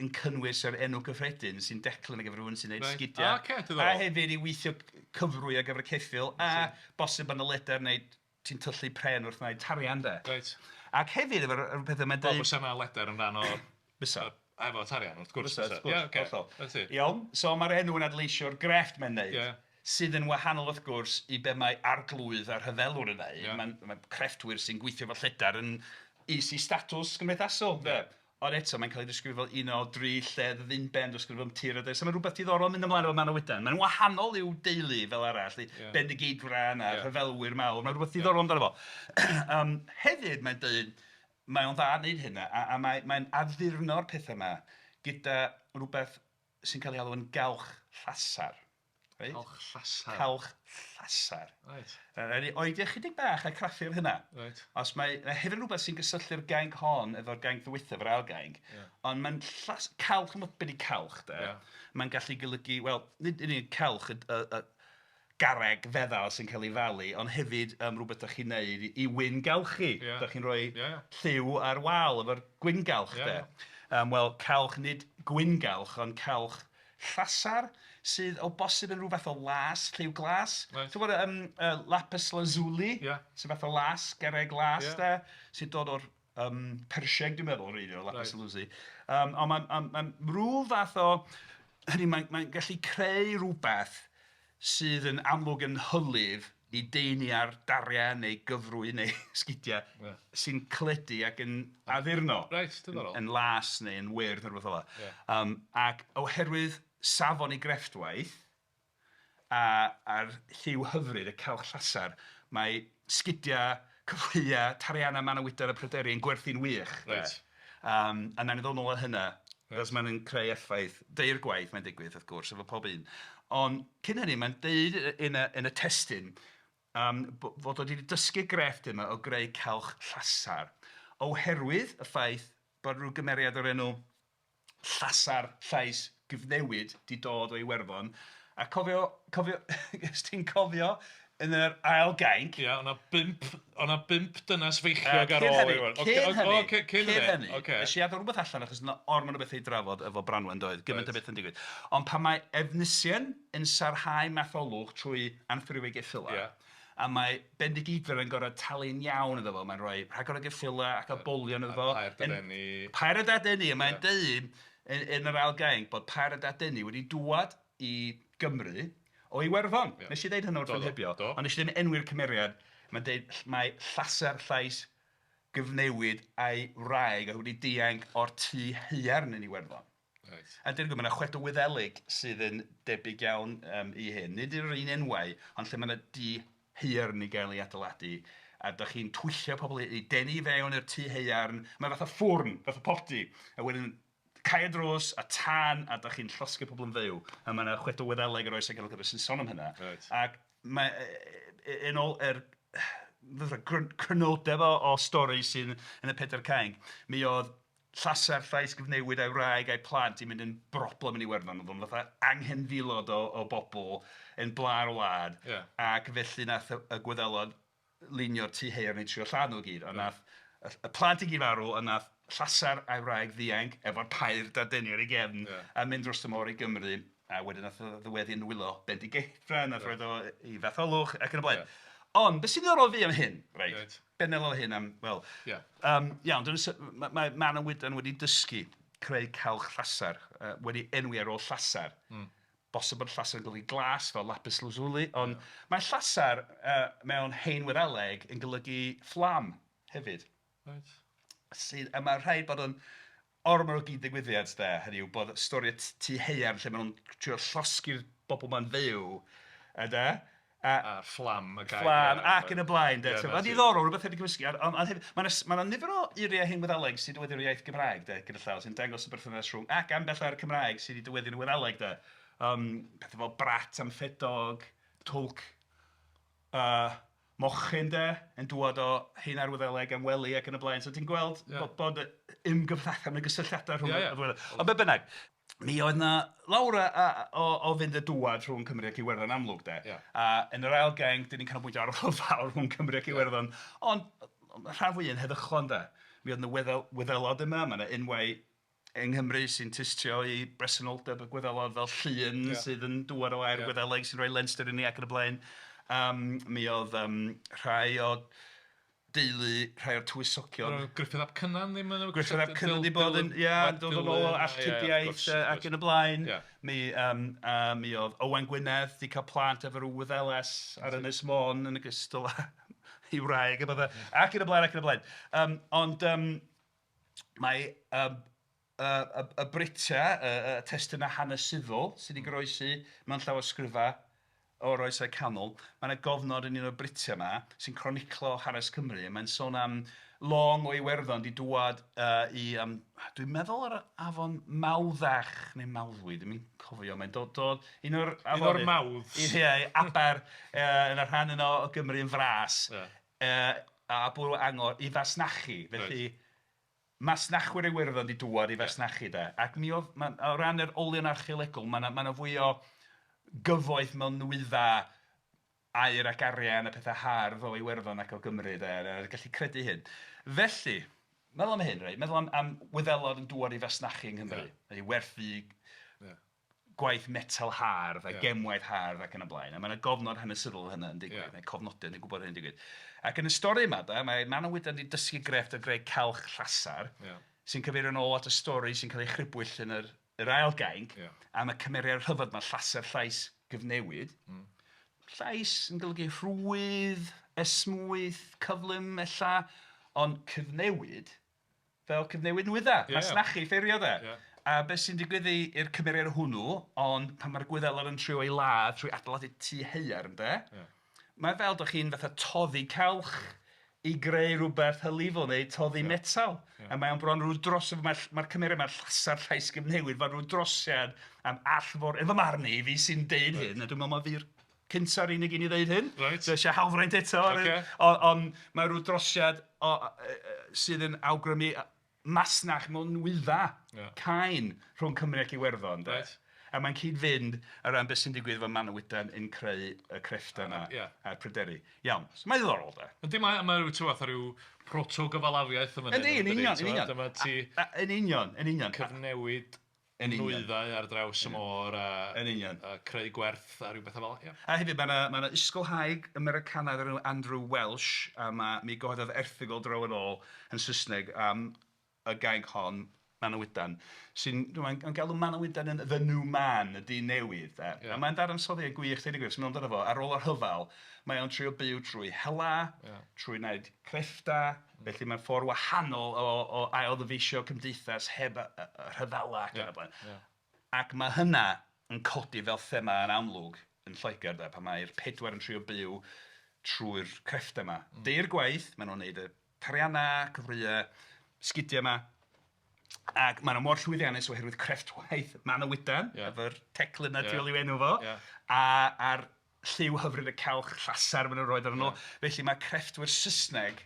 yn cynnwys yr enw cyffredin sy'n declyn ar gyfer rhywun sy'n gwneud sgidiau. Ah, ocê, diddorol. A hefyd i weithio cyfrwy ar gyfer y ceffyl, a bosib bod 'na ledr neu ti'n tyllu pren wrth wneud tarian de. Reit. Ac hefyd efo'r pethau mae'n dweud... Wel, bysa 'na ledr yn rhan o'r... Bysa. Efo tarian, wrth gwrs. Bysa, wrth gwrs. Ie, ocê. Hollol. Iawn, so mae'r enw yn adleisio'r grefft mae'n wneud. Ie. Sydd yn wahanol wrth gwrs i be mae arglwydd a rhyfelwr yn wneud. Ie. Mae crefftwyr sy'n gweithio efo lledr yn is eu statws gymdeithasol de. Ond eto, mae'n cael ei ddisgrifio fel un o dri lleddf unben dros gyfer tir a de. So mae'n rhywbeth diddorol yn mynd ymlaen efo Manawydan. Mae'n wahanol i'w deulu fel arall, yeah. Bendigeidfran a yeah. rhyfelwyr mawr. Mae'n rhywbeth diddorol yeah. amdano fo. Hefyd, mae'n dweud, mae o'n dda wneud hynna, a mae'n mae addurno'r pethau yma gyda rhywbeth sy'n cael ei alw yn galch llasar. Reit? Calch llasar. Calch llasar. Reit. Rhaid ni oedi ychydig bach a craffu'r hynna. Reit. Os mae, mae hefyd rhywbeth sy'n gysylltu'r gainc hon efo'r gainc ddiwethaf, yr ail gainc. Yeah. Ond mae'n llas... Calch, chimod be 'di calch de? Yeah. Mae'n gallu golygu, wel, nid yn unig calch, y garreg feddal sy'n cael ei falu, ond hefyd rhywbeth dach chi'n neud i wyngalchu. Yeah. Dach chi'n rhoi yeah. lliw ar wal efo'r gwyngalch yeah. de. Wel, calch nid gwyngalch, ond calch llasar sydd o bosib yn rhyw fath o las, lliw glas. Reit. Ti'n gwybod lapis lazuli? Ia. Sy'n fath o las, garreg las Ia. de, sy'n dod o'r Persieg dwi'n meddwl, yn wreiddiol, lapis Reit. lazuli. Ond mae'n ma, ma rhyw fath o... Hynny, mae'n mae gallu creu rhywbeth sydd yn amlwg yn hylif i deini ar darian neu gyfrwy neu sgidiau sy'n caledu ac yn addurno. Reit, diddorol. Yn las neu yn wyrdd neu rhywbeth fel 'na. Ie. Ac oherwydd safon ei grefftwaith a'r lliw hyfryd, y calch llasar, mae sgidiau, cyfrwyau, tariannau Manawydan a Pryderi yn gwerthu'n wych. de. Reit. A wnawn ni ddod nôl at hynna, achos mae'n creu effaith deirgwaith mae'n digwydd wrth gwrs efo pob un. Ond cyn hynny mae'n deud yn y, yn y testun fod o wedi dysgu grefft yma o greu calch llasar oherwydd y ffaith bod rhyw gymeriad o'r enw Llasar Llais Gyfnewid 'di dod o Iwerddon. A cofio, cofio, os ti'n cofio, yn yr ail gainc... Ia, o'na bump dynas feichiog ar ôl Iwerddon. Cyn hynny, cyn hynny, cyn hynny, nes i adael rhywbeth allan achos o'na ormod o bethau i drafod efo Branwen doedd, gymaint o bethau'n digwydd. Ond pan mae Efnisien yn sarhau Matholwch trwy anffurfio ei geffylau... A mae Bendigeidfran yn gorfod talu'n iawn iddo fo, mae'n rhoi rhagor o geffylau ac ebolion iddo fo. A Pair Dadeni. Pair y Dadeni, a mae'n deud yn, yn yr ail gainc bod Pair y Dadeni wedi dŵad i Gymru o Iwerddon. Yeah. Nes i ddeud hynny wrth fynd heibio, ond nes i ddim enwi'r cymeriad. Mae'n deud mae Llasar Llais Gyfnewid a'i wraig oedd wedi dianc o'r tŷ haearn yn Iwerddon. Reit. A deud y gwir, mae 'na chwedl Wyddelig sydd yn debyg iawn i hyn. Nid yw'r un enwau, ond lle mae 'na dŷ haearn i gael ei adeiladu, a dach chi'n twyllo pobl i denu i fewn i'r tŷ haearn. Mae fatha ffwrn, fatha popty, a wedyn cau y drws a tân, a dach chi'n llosgi pobl yn fyw. A mae 'na chwedl Wyddeleg yr Oesau Canol sy'n sôn am hynna. Reit. Ac mae, yn ôl yr fatha crynodeb o stori sydd yn y Pedair Cainc, mi oedd Llasar Llais Gyfnewid a'i wraig a'i plant 'di mynd yn broblem yn Iwerddon. Oedd o'n fatha anghenfilod o bobl yn bla'r wlad. Ac felly nath y Gwyddelod lunio'r tŷ haearn i trio lladd nhw i gyd. Ond nath y plant i gyd farw, ond nath Llasar a'i wraig ddianc efo'r pair dadeni ar ei gefn a mynd dros y môr i Gymru. A wedyn nath o ddiweddu yn nwylo Bendigeidfran, nath roid o i Fatholwch ac yn y blaen. Ond beth sy'n ddiddorol i fi am hyn, reit, be wnelo hyn am, wel, iawn, dyna mae Manawydan wedi dysgu creu calch Llasar, wedi enwi ar ôl Llasar. Bosib bod Llasar yn golygu glas fel lapis lazuli, ond mae Llasar mewn hen Wyddeleg yn golygu fflam hefyd. Reit. Sydd, a mae'n rhaid bod o'n ormod o gyd-ddigwyddiad de, hynny yw bod stori y tŷ haearn lle maen nhw'n trio llosgi'r bobl 'ma'n fyw, a de, a... A'r fflam, y gair... Fflam, ac yn y blaen de, mae'n ddiddorol, rhywbeth heb 'di cymysgu, ond hefyd, mae 'na nifer o eiriau hen Wyddeleg sydd wedi dod i'r iaith Gymraeg de, gyda llaw, sy'n dangos y berthynas rhwng, ac ambell air Cymraeg sydd wedi dyweddu yn y Wyddeleg de, pethau fel brat am ffedog, twlc, mochyn de, yn dŵad o hen air Wyddeleg am wely ac yn y blaen. So ti'n gweld bod ymgyfatha, mae 'na gysylltiadau rhwng y ddwy. Ond be bynnag, mi oedd 'na lawer o o fynd a dŵad rhwng Cymru ac Iwerddon amlwg de. A yn yr ail gainc, dan ni'n canolbwyntio ar ryfel rhwng Cymru ac Iwerddon, ond rhan fwyaf yn heddychlon de. Mi oedd 'na Wyddelod yma, mae 'na enwau yng Nghymru sy'n tystio i bresenoldeb y Gwyddelod fel Llŷn sydd yn dŵad o air Gwyddeleg sy'n rhoi Leinster i ni ac yn y blaen. Mi oedd rhai o deulu rhai o'r tywysogion... Gruffudd ap Cynan ddim yn... Gruffudd ap Cynan wedi bod yn... ia, dod yn ôl o alltudiaeth ac yn y blaen. Mi mi oedd Owain Gwynedd 'di cael plant efo rhyw Wyddeles ar Ynys Môn yn ogystal â'i wraig a bydde, ac yn y blaen ac yn y blaen. Ond mae y Brutau, y testunau hanesyddol sydd wedi goroesi mewn llawysgrifau o'r Oesau Canol, mae 'na gofnod yn un o'r Brutau 'ma sy'n croniclo hanes Cymru a mae'n sôn am long o Iwerddon 'di dŵad i yym, dwi'n meddwl ar afon Mawddach neu Mawddwy, dwi'm yn cofio, mae'n dod dod un o'r afonydd... Un o'r Mawdd's. Ia, i Aber yn y rhan yna o Gymru yn fras. A bwrw angor i fasnachu, felly masnachwyr Iwerddon 'di dŵad i fasnachu de, ac mi oedd, o ran yr olion archeolegol, mae 'na mae 'na fwy o gyfoeth mewn nwyddau aur ac arian a pethau hardd o Iwerddon ac o Gymru de, a gallu credu hyn. Felly, meddwl am hyn reit, meddwl am am Wyddelod yn dŵad i fasnachu yng Nghymru, i werthu gwaith metel hardd a gemwaith hardd ac yn y blaen. A mae 'na gofnod hanesyddol o hynna yn digwydd, neu cofnodion yn gwybod hynny'n digwydd. Ac yn y stori yma de, mae Manawydan 'di dysgu grefft o greu calch Llasar, sy'n cyfeirio yn ôl at y stori sy'n cael ei chrybwyll yn yr, yr ail gainc, am y cymeriad rhyfedd 'ma, Llasar Llais Gyfnewid. Llais yn golygu rhwydd, esmwyth, cyflym ella, ond cyfnewid fel cyfnewid nwyddau, masnachu, ffeirio de. A beth sy'n digwydd i'r cymeriad hwnnw, ond pan mae'r Gwyddelod yn trio ei ladd trwy adeiladu tŷ haearn de, mae fel dach chi'n fatha toddi calch i greu rhywbeth hylifol neu toddi metal. A mae o'n bron rhyw dros... mae'r mae'r cymeriad 'ma, Llasar Llais Gyfnewid, fel rhyw drosiad am allfor... Yn fy marn i, fi sy'n deud hyn, a dwi'n meddwl mai fi'r cynta'r unig un i ddeud hyn. Reit. So eisiau hawlfraint eto. Ond mae rhyw drosiad o, sydd yn awgrymu masnach mewn nwyddau cain rhwng Cymru ac Iwerddon. De. Reit. A mae'n cyd-fynd o ran beth sy'n digwydd efo Manawydan yn creu y crefftau yma a'r Pryderi. Iawn, so mae'n ddiddorol de. Yndi, mae, mae rhyw, ti'n fath o ryw proto-gyfalafiaeth yn fan hyn. Yndi, yn union, yn union. Dyma ti... Yn union, yn union. Cyfnewid. Yn union. Nwyddau ar draws y môr a... Yn union. A creu gwerth a rhyw bethau fel 'na, ia. A hefyd mae 'na mae 'na ysgolhaig Americanaidd o'r enw Andrew Welsh a ma'... mi gyhoeddodd erthygl dro yn ôl yn Saesneg am y gainc hon, Manawydan, sy'n... mae'n galw Manawydan yn The New Man, y dyn newydd de. Ia. A mae'n dadansoddiad gwych deud y gwir, os ti'n meddwl amdano fo, ar ôl y rhyfel, mae o'n trio byw trwy hela, trwy wneud crefftau, felly mae'n ffordd wahanol o o ail-ddyfeisio cymdeithas heb y rhyfela ac yn y blaen. Ac mae hynna yn codi fel thema yn amlwg yn Lloegr de, pan mae'r pedwar yn trio byw trwy'r crefftau 'ma. Deirgwaith, maen nhw'n wneud y tariannau, cyfrïau, sgidiau 'ma, ac maen nhw mor llwyddiannus oherwydd crefftwaith Manawydan, efo'r teclyn 'na tu ôl i'w enw fo, a a'r lliw hyfryd y calch llasar maen nhw'n rhoi arnyn nhw. Felly mae crefftwyr Saesneg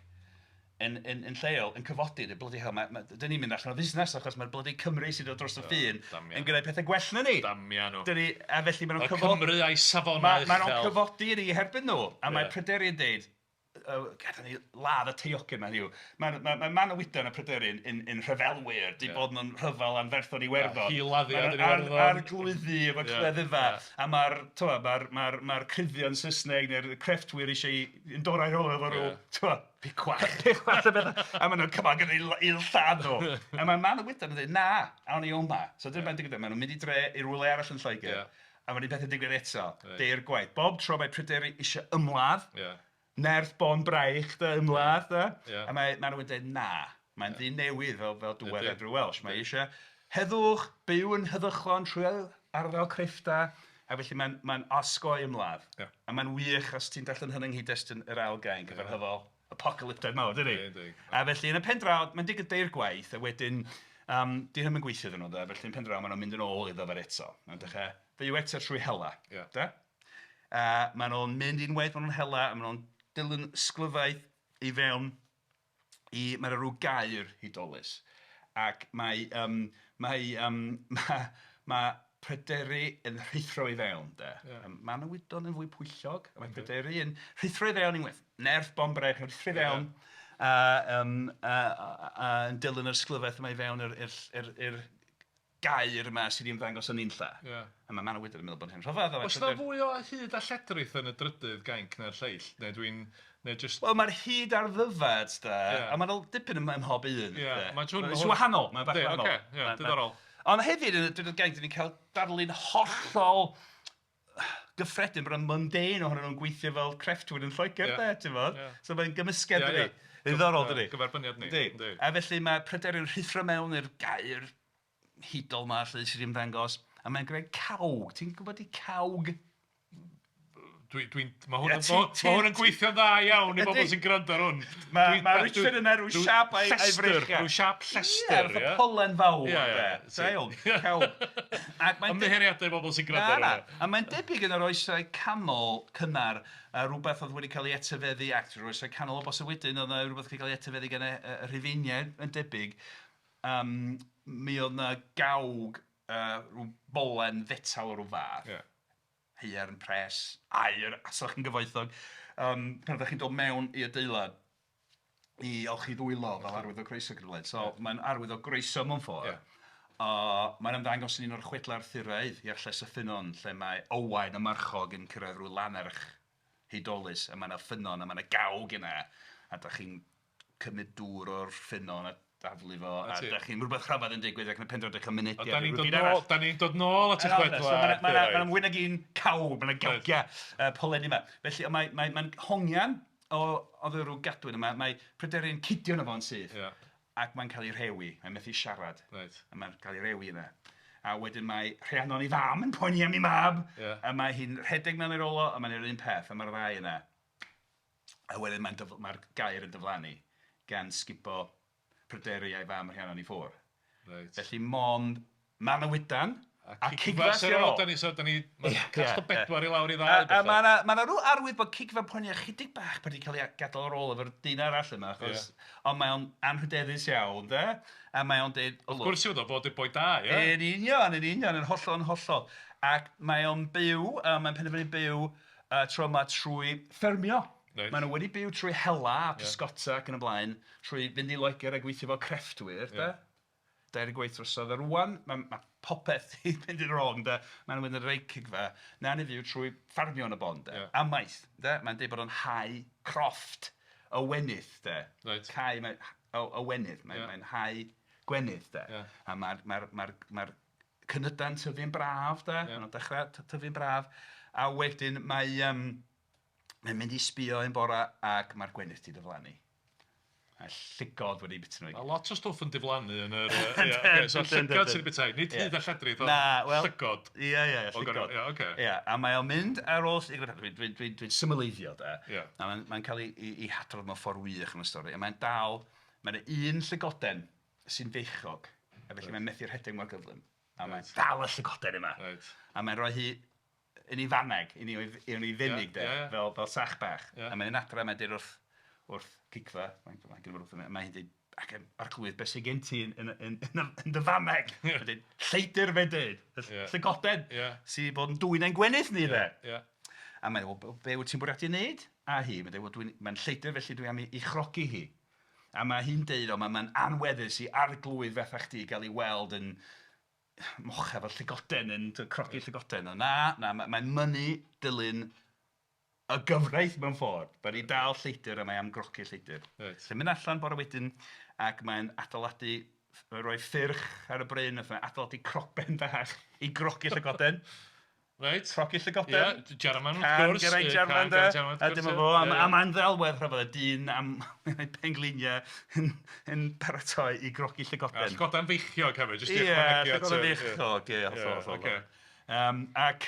yn, yn, yn lleol yn cyfodi, dweud, bloody hell, mae, mae, dyn ni'n mynd allan o fusnes achos mae'r bloody Cymry sy'n dod dros y ffin yn gwneud pethau gwell na ni. Damia nhw. Dyn ni, a felly maen nhw'n cyfodi... Y Cymry a'i safonau uchel. Maen nhw'n cyfodi yn eu herbyn nhw. A mae Pryderi yn deud, gadael ni ladd y taeogion 'ma, hynny yw, mae ma, ma Manawydan a Pryderi yn, yn, yn rhyfelwyr, 'di bod mewn rhyfel anferthol yn Iwerddon. Hil-laddiad yn Iwerddon. Arglwyddi efo cleddyfau, a mae'r ma ma ma cryddion Saesneg neu'r crefftwyr eisiau i dorau rôl efo rhyw, yeah. Picwach. Picwach a bethau. A maen nhw'n come on, gynnu i lladd nhw. A mae Manawydan yn dweud, na, awn ni o'ma. So dyna beth digwydd, maen nhw'n mynd i dre i rywle arall yn Lloegr. Yeah. A mae'n pethau'n digwydd eto, right. Deir gwaith. Bob tro mae Pryderi eisiau ymladd, yeah. Nerth bon braich de, ymladd de. Yeah. A mae Manaw'n dweud na. Mae'n yeah. ddyn newydd fel, fel dywed Andrew Welsh. Mae eisiau heddwch, byw yn heddychlon trwy arddel crefftau. A felly mae'n mae osgoi ymladd. Yeah. A mae'n wych os ti'n darllen hynny yng nghyd-destun yr ail gainc efo'r yeah. rhyfel apocalyptaidd mawr, dydy? A felly yn y pen draw, mae'n digwydd deir gwaith, a wedyn, 'di hynny'm yn gweithio iddyn nhw de, felly yn pen draw maen nhw'n mynd yn ôl iddo fe eto. Maen nhw'n dechrau byw eto trwy hela, de. A maen nhw'n mynd unwaith, maen nhw'n hela, a maen nhw'n dilyn ysglyfaeth i fewn i... mae 'na ryw gaer hudolus, ac mae yym mae yym ma' ma' Pryderi yn rhuthro i fewn de. Ia. Manawydan yn fwy pwyllog, a mae Pryderi yn rhuthro i fewn unwaith. Nerth bonbrech yn rhuthro i fewn a yym a a yn dilyn yr ysglyfaeth yma i fewn i'r i'r i'r i'r gaer yma sydd 'di ymddangos yn unlla. Ia. A mae Manawydan yn meddwl bod hyn rhyfedd. Oes 'na fwy o hyd a lledrith yn y drydydd gainc na'r lleill? Neu dwi'n... neu jyst... Wel mae'r hyd a'r ddyfed de, a mae'n dipyn ym mhob un. Ia, mae'n siŵr... Mae'n wahanol, mae'n bach wahanol. Ocê, ia, diddorol. Ond hefyd yn y drydydd gainc, dan ni'n cael darlun hollol gyffredin, bod yn mundane ohonyn nhw'n gweithio fel crefftwyr yn Lloegr de, ti'n gwbod? So mae'n gymysgedd dydi? Ddiddorol dydi? Gyferbyniad ni. Yndi. A felly mae Pryderi'n rhuthro mewn i'r gaer hudol 'ma 'lly sydd 'di ymddangos, a mae'n gwneud cawg. Ti'n gwybod 'di cawg? Dwi'n... Dwi, mae hwn, yn, ma hwn yn gweithio'n dda iawn i bobl sy'n gwrando ar hwn. Mae ma Richard yn rhyw siap a'i freichiau. Rhyw siap llestr, ie. Fatha polen fawr. Ie, ie. Da iawn, cawg. Ac mae'n... Ymddiheuriadau i bobl sy'n gwrando ar hwn. A mae'n debyg yn yr oesau canol cynnar, a rhywbeth oedd wedi cael ei etifeddu, ac trwy'r oesau canol o bosib wedyn, oedd 'na rhywbeth wedi cael ei etifeddu gan y Rhufeiniaid yn debyg. Mi oedd 'na gawg, rhyw bolen fetal o ryw fath. Ia. Haearn, pres, aur, os o'ch chi'n gyfoethog, pan oeddech chi'n dod mewn i adeilad i olchi ddwylo fel arwydd o groeso ac yn y blaen. So mae'n arwydd o groeso mewn ffordd. Ia. Mae'n ymddangos yn un o'r chwedlau Arthuraidd, Iarlles y Ffynnon, lle mae Owain y Marchog yn cyrraedd rhyw lannerch hudolus a mae 'na ffynnon a mae 'na gawg yna a dach chi'n cymryd dŵr o'r ffynnon a daflu fo a dach chi'n... rhywbeth rhyfedd yn digwydd ac yn y pen draw dach chi'n cael mynediad i ryw fyd arall. Da ni'n dod nôl at y chwedlau Arthuraidd. Mae 'na mwy nag un cawg, mae 'na gawgiau polenni 'ma. Felly mae mae'n hongian o oddi rhyw gadwyn yma, mae Pryderi'n cydio yno fo'n syth. Ia. Ac mae'n cael ei rhewi, mae'n methu siarad. Reit. A mae'n cael ei rewi yna. A wedyn mae Rhiannon ei fam yn poeni am ei mab. Ia. A mae hi'n rhedeg mewn i'r ôl o, a mae'n yr un peth, a mae'r ddau yna. A wedyn mae'n dyf- mae'r gaer yn diflannu gan sgubo Pryderi a'i fam Rhiannon i ffwrdd. Reit. Felly mond Manawydan a Cigfa sydd ar ôl. Da ni, so, da ni, mae'n cast o bedwar i lawr i ddau. A mae yna ma rhyw arwydd bod Cigfa poeni ychydig bach bod wedi cael ei gadael ar ôl efo'r dyn arall yma, achos, yeah. Ond mae o'n anrhydeddus iawn, de? A mae o'n deud... Wrth gwrs i fod o, fod i'r boi da, ie? Yn union, yn union, yn hollol, yn hollol. Ac mae o'n byw, mae'n penderfynu byw tro yma trwy ffermio. Reit. Maen nhw wedi byw trwy hela a pysgota ac yn y blaen, trwy fynd i Loegr a gweithio fel crefftwyr, de. Dair gwaith drosodd, a rŵan mae ma' popeth 'di mynd yn wrong de. Mae'n mynd yn reit cigfa. Na ni fyw trwy ffarmio yn y bôn de. Yeah. Amaeth, de. Mae'n deud bod o'n hau crofft o wenith de. Right. Cae mae, o wenith, mae'n yeah. mae hau gwenith de. Yeah. A mae'r mae mae mae cynydau'n tyfu'n braf de. Yeah. Maen nhw'n dechrau tyfu'n braf. A wedyn mae... mae'n mynd i sbio un bora ac mae'r gwenith 'di diflannu. A llygod wedi bita nhw i Mae gyd. lot o stwff yn diflannu yn yr... Ie, ocê, so llygod sydd wedi bita, nid hud a lledrith, ond Na, wel... llygod. Ie, llygod. Ie, ocê. Ie, a mae o'n mynd ar ôl llygod, dwi'n dwi, dwi, dwi symleiddio de. Ie. A mae'n mae cael ei, ei, ei hadrodd mewn ffordd wych yn y stori. A mae'n dal, mae'n un llygoden sy'n feichog, a felly mae'n methu rhedeg mor gyflym. A mae'n dal y llygoden yma. Reit. A mae'n rhoi hi yn ei faneg, yn ei, yn ei fenig de, fel, fel sach bach. Yeah. A mae'n adra, mae'n dweud wrth, wrth Gigfa, mae'n mae gen i mae hi'n dweud, ac yn arglwydd, beth sydd gen ti yn, yn, yn, yn, yn dy fameg? Yeah. Mae'n dweud, lleidr fe'n dweud, yeah. llygoden, yeah. sydd bod yn dwyn ein gwenith ni yeah. de. Yeah. A mae'n dweud, well, be wyt ti'n bwriadu wneud? A hi, mae'n dweud, well, dwi'n, mae'n lleidr felly dwi am ei, ei chrogi hi. A mae hi'n deud, o, mae'n anweddus i arglwydd fatha chdi gael ei weld yn mocha fel llygoden yn crogi llygoden. Na, na, mae'n mynnu dilyn y gyfraith mewn ffordd. Mae'n ei dal lleidr a mae am grogi lleidr. Reit. Mae'n mynd allan bore wedyn ac mae'n adeiladu, mae'n rhoi ffyrch ar y bryn, ac mae'n adeiladu croben bach i grogi llygoden. Reit. Crogi llygoden. Ie, Jarman wrth Can gwrs. Geraint Jarman de. A dyma fo, a mae'n ddelwedd rhyfedd, y dyn am ei pengliniau yn, yn paratoi i grogi A llygoden. llygoden feichiog hefyd, jyst i Ie, ychwanegu at llygoden y- feichiog, ie, hollol, Ie, hollol. ocê. Ac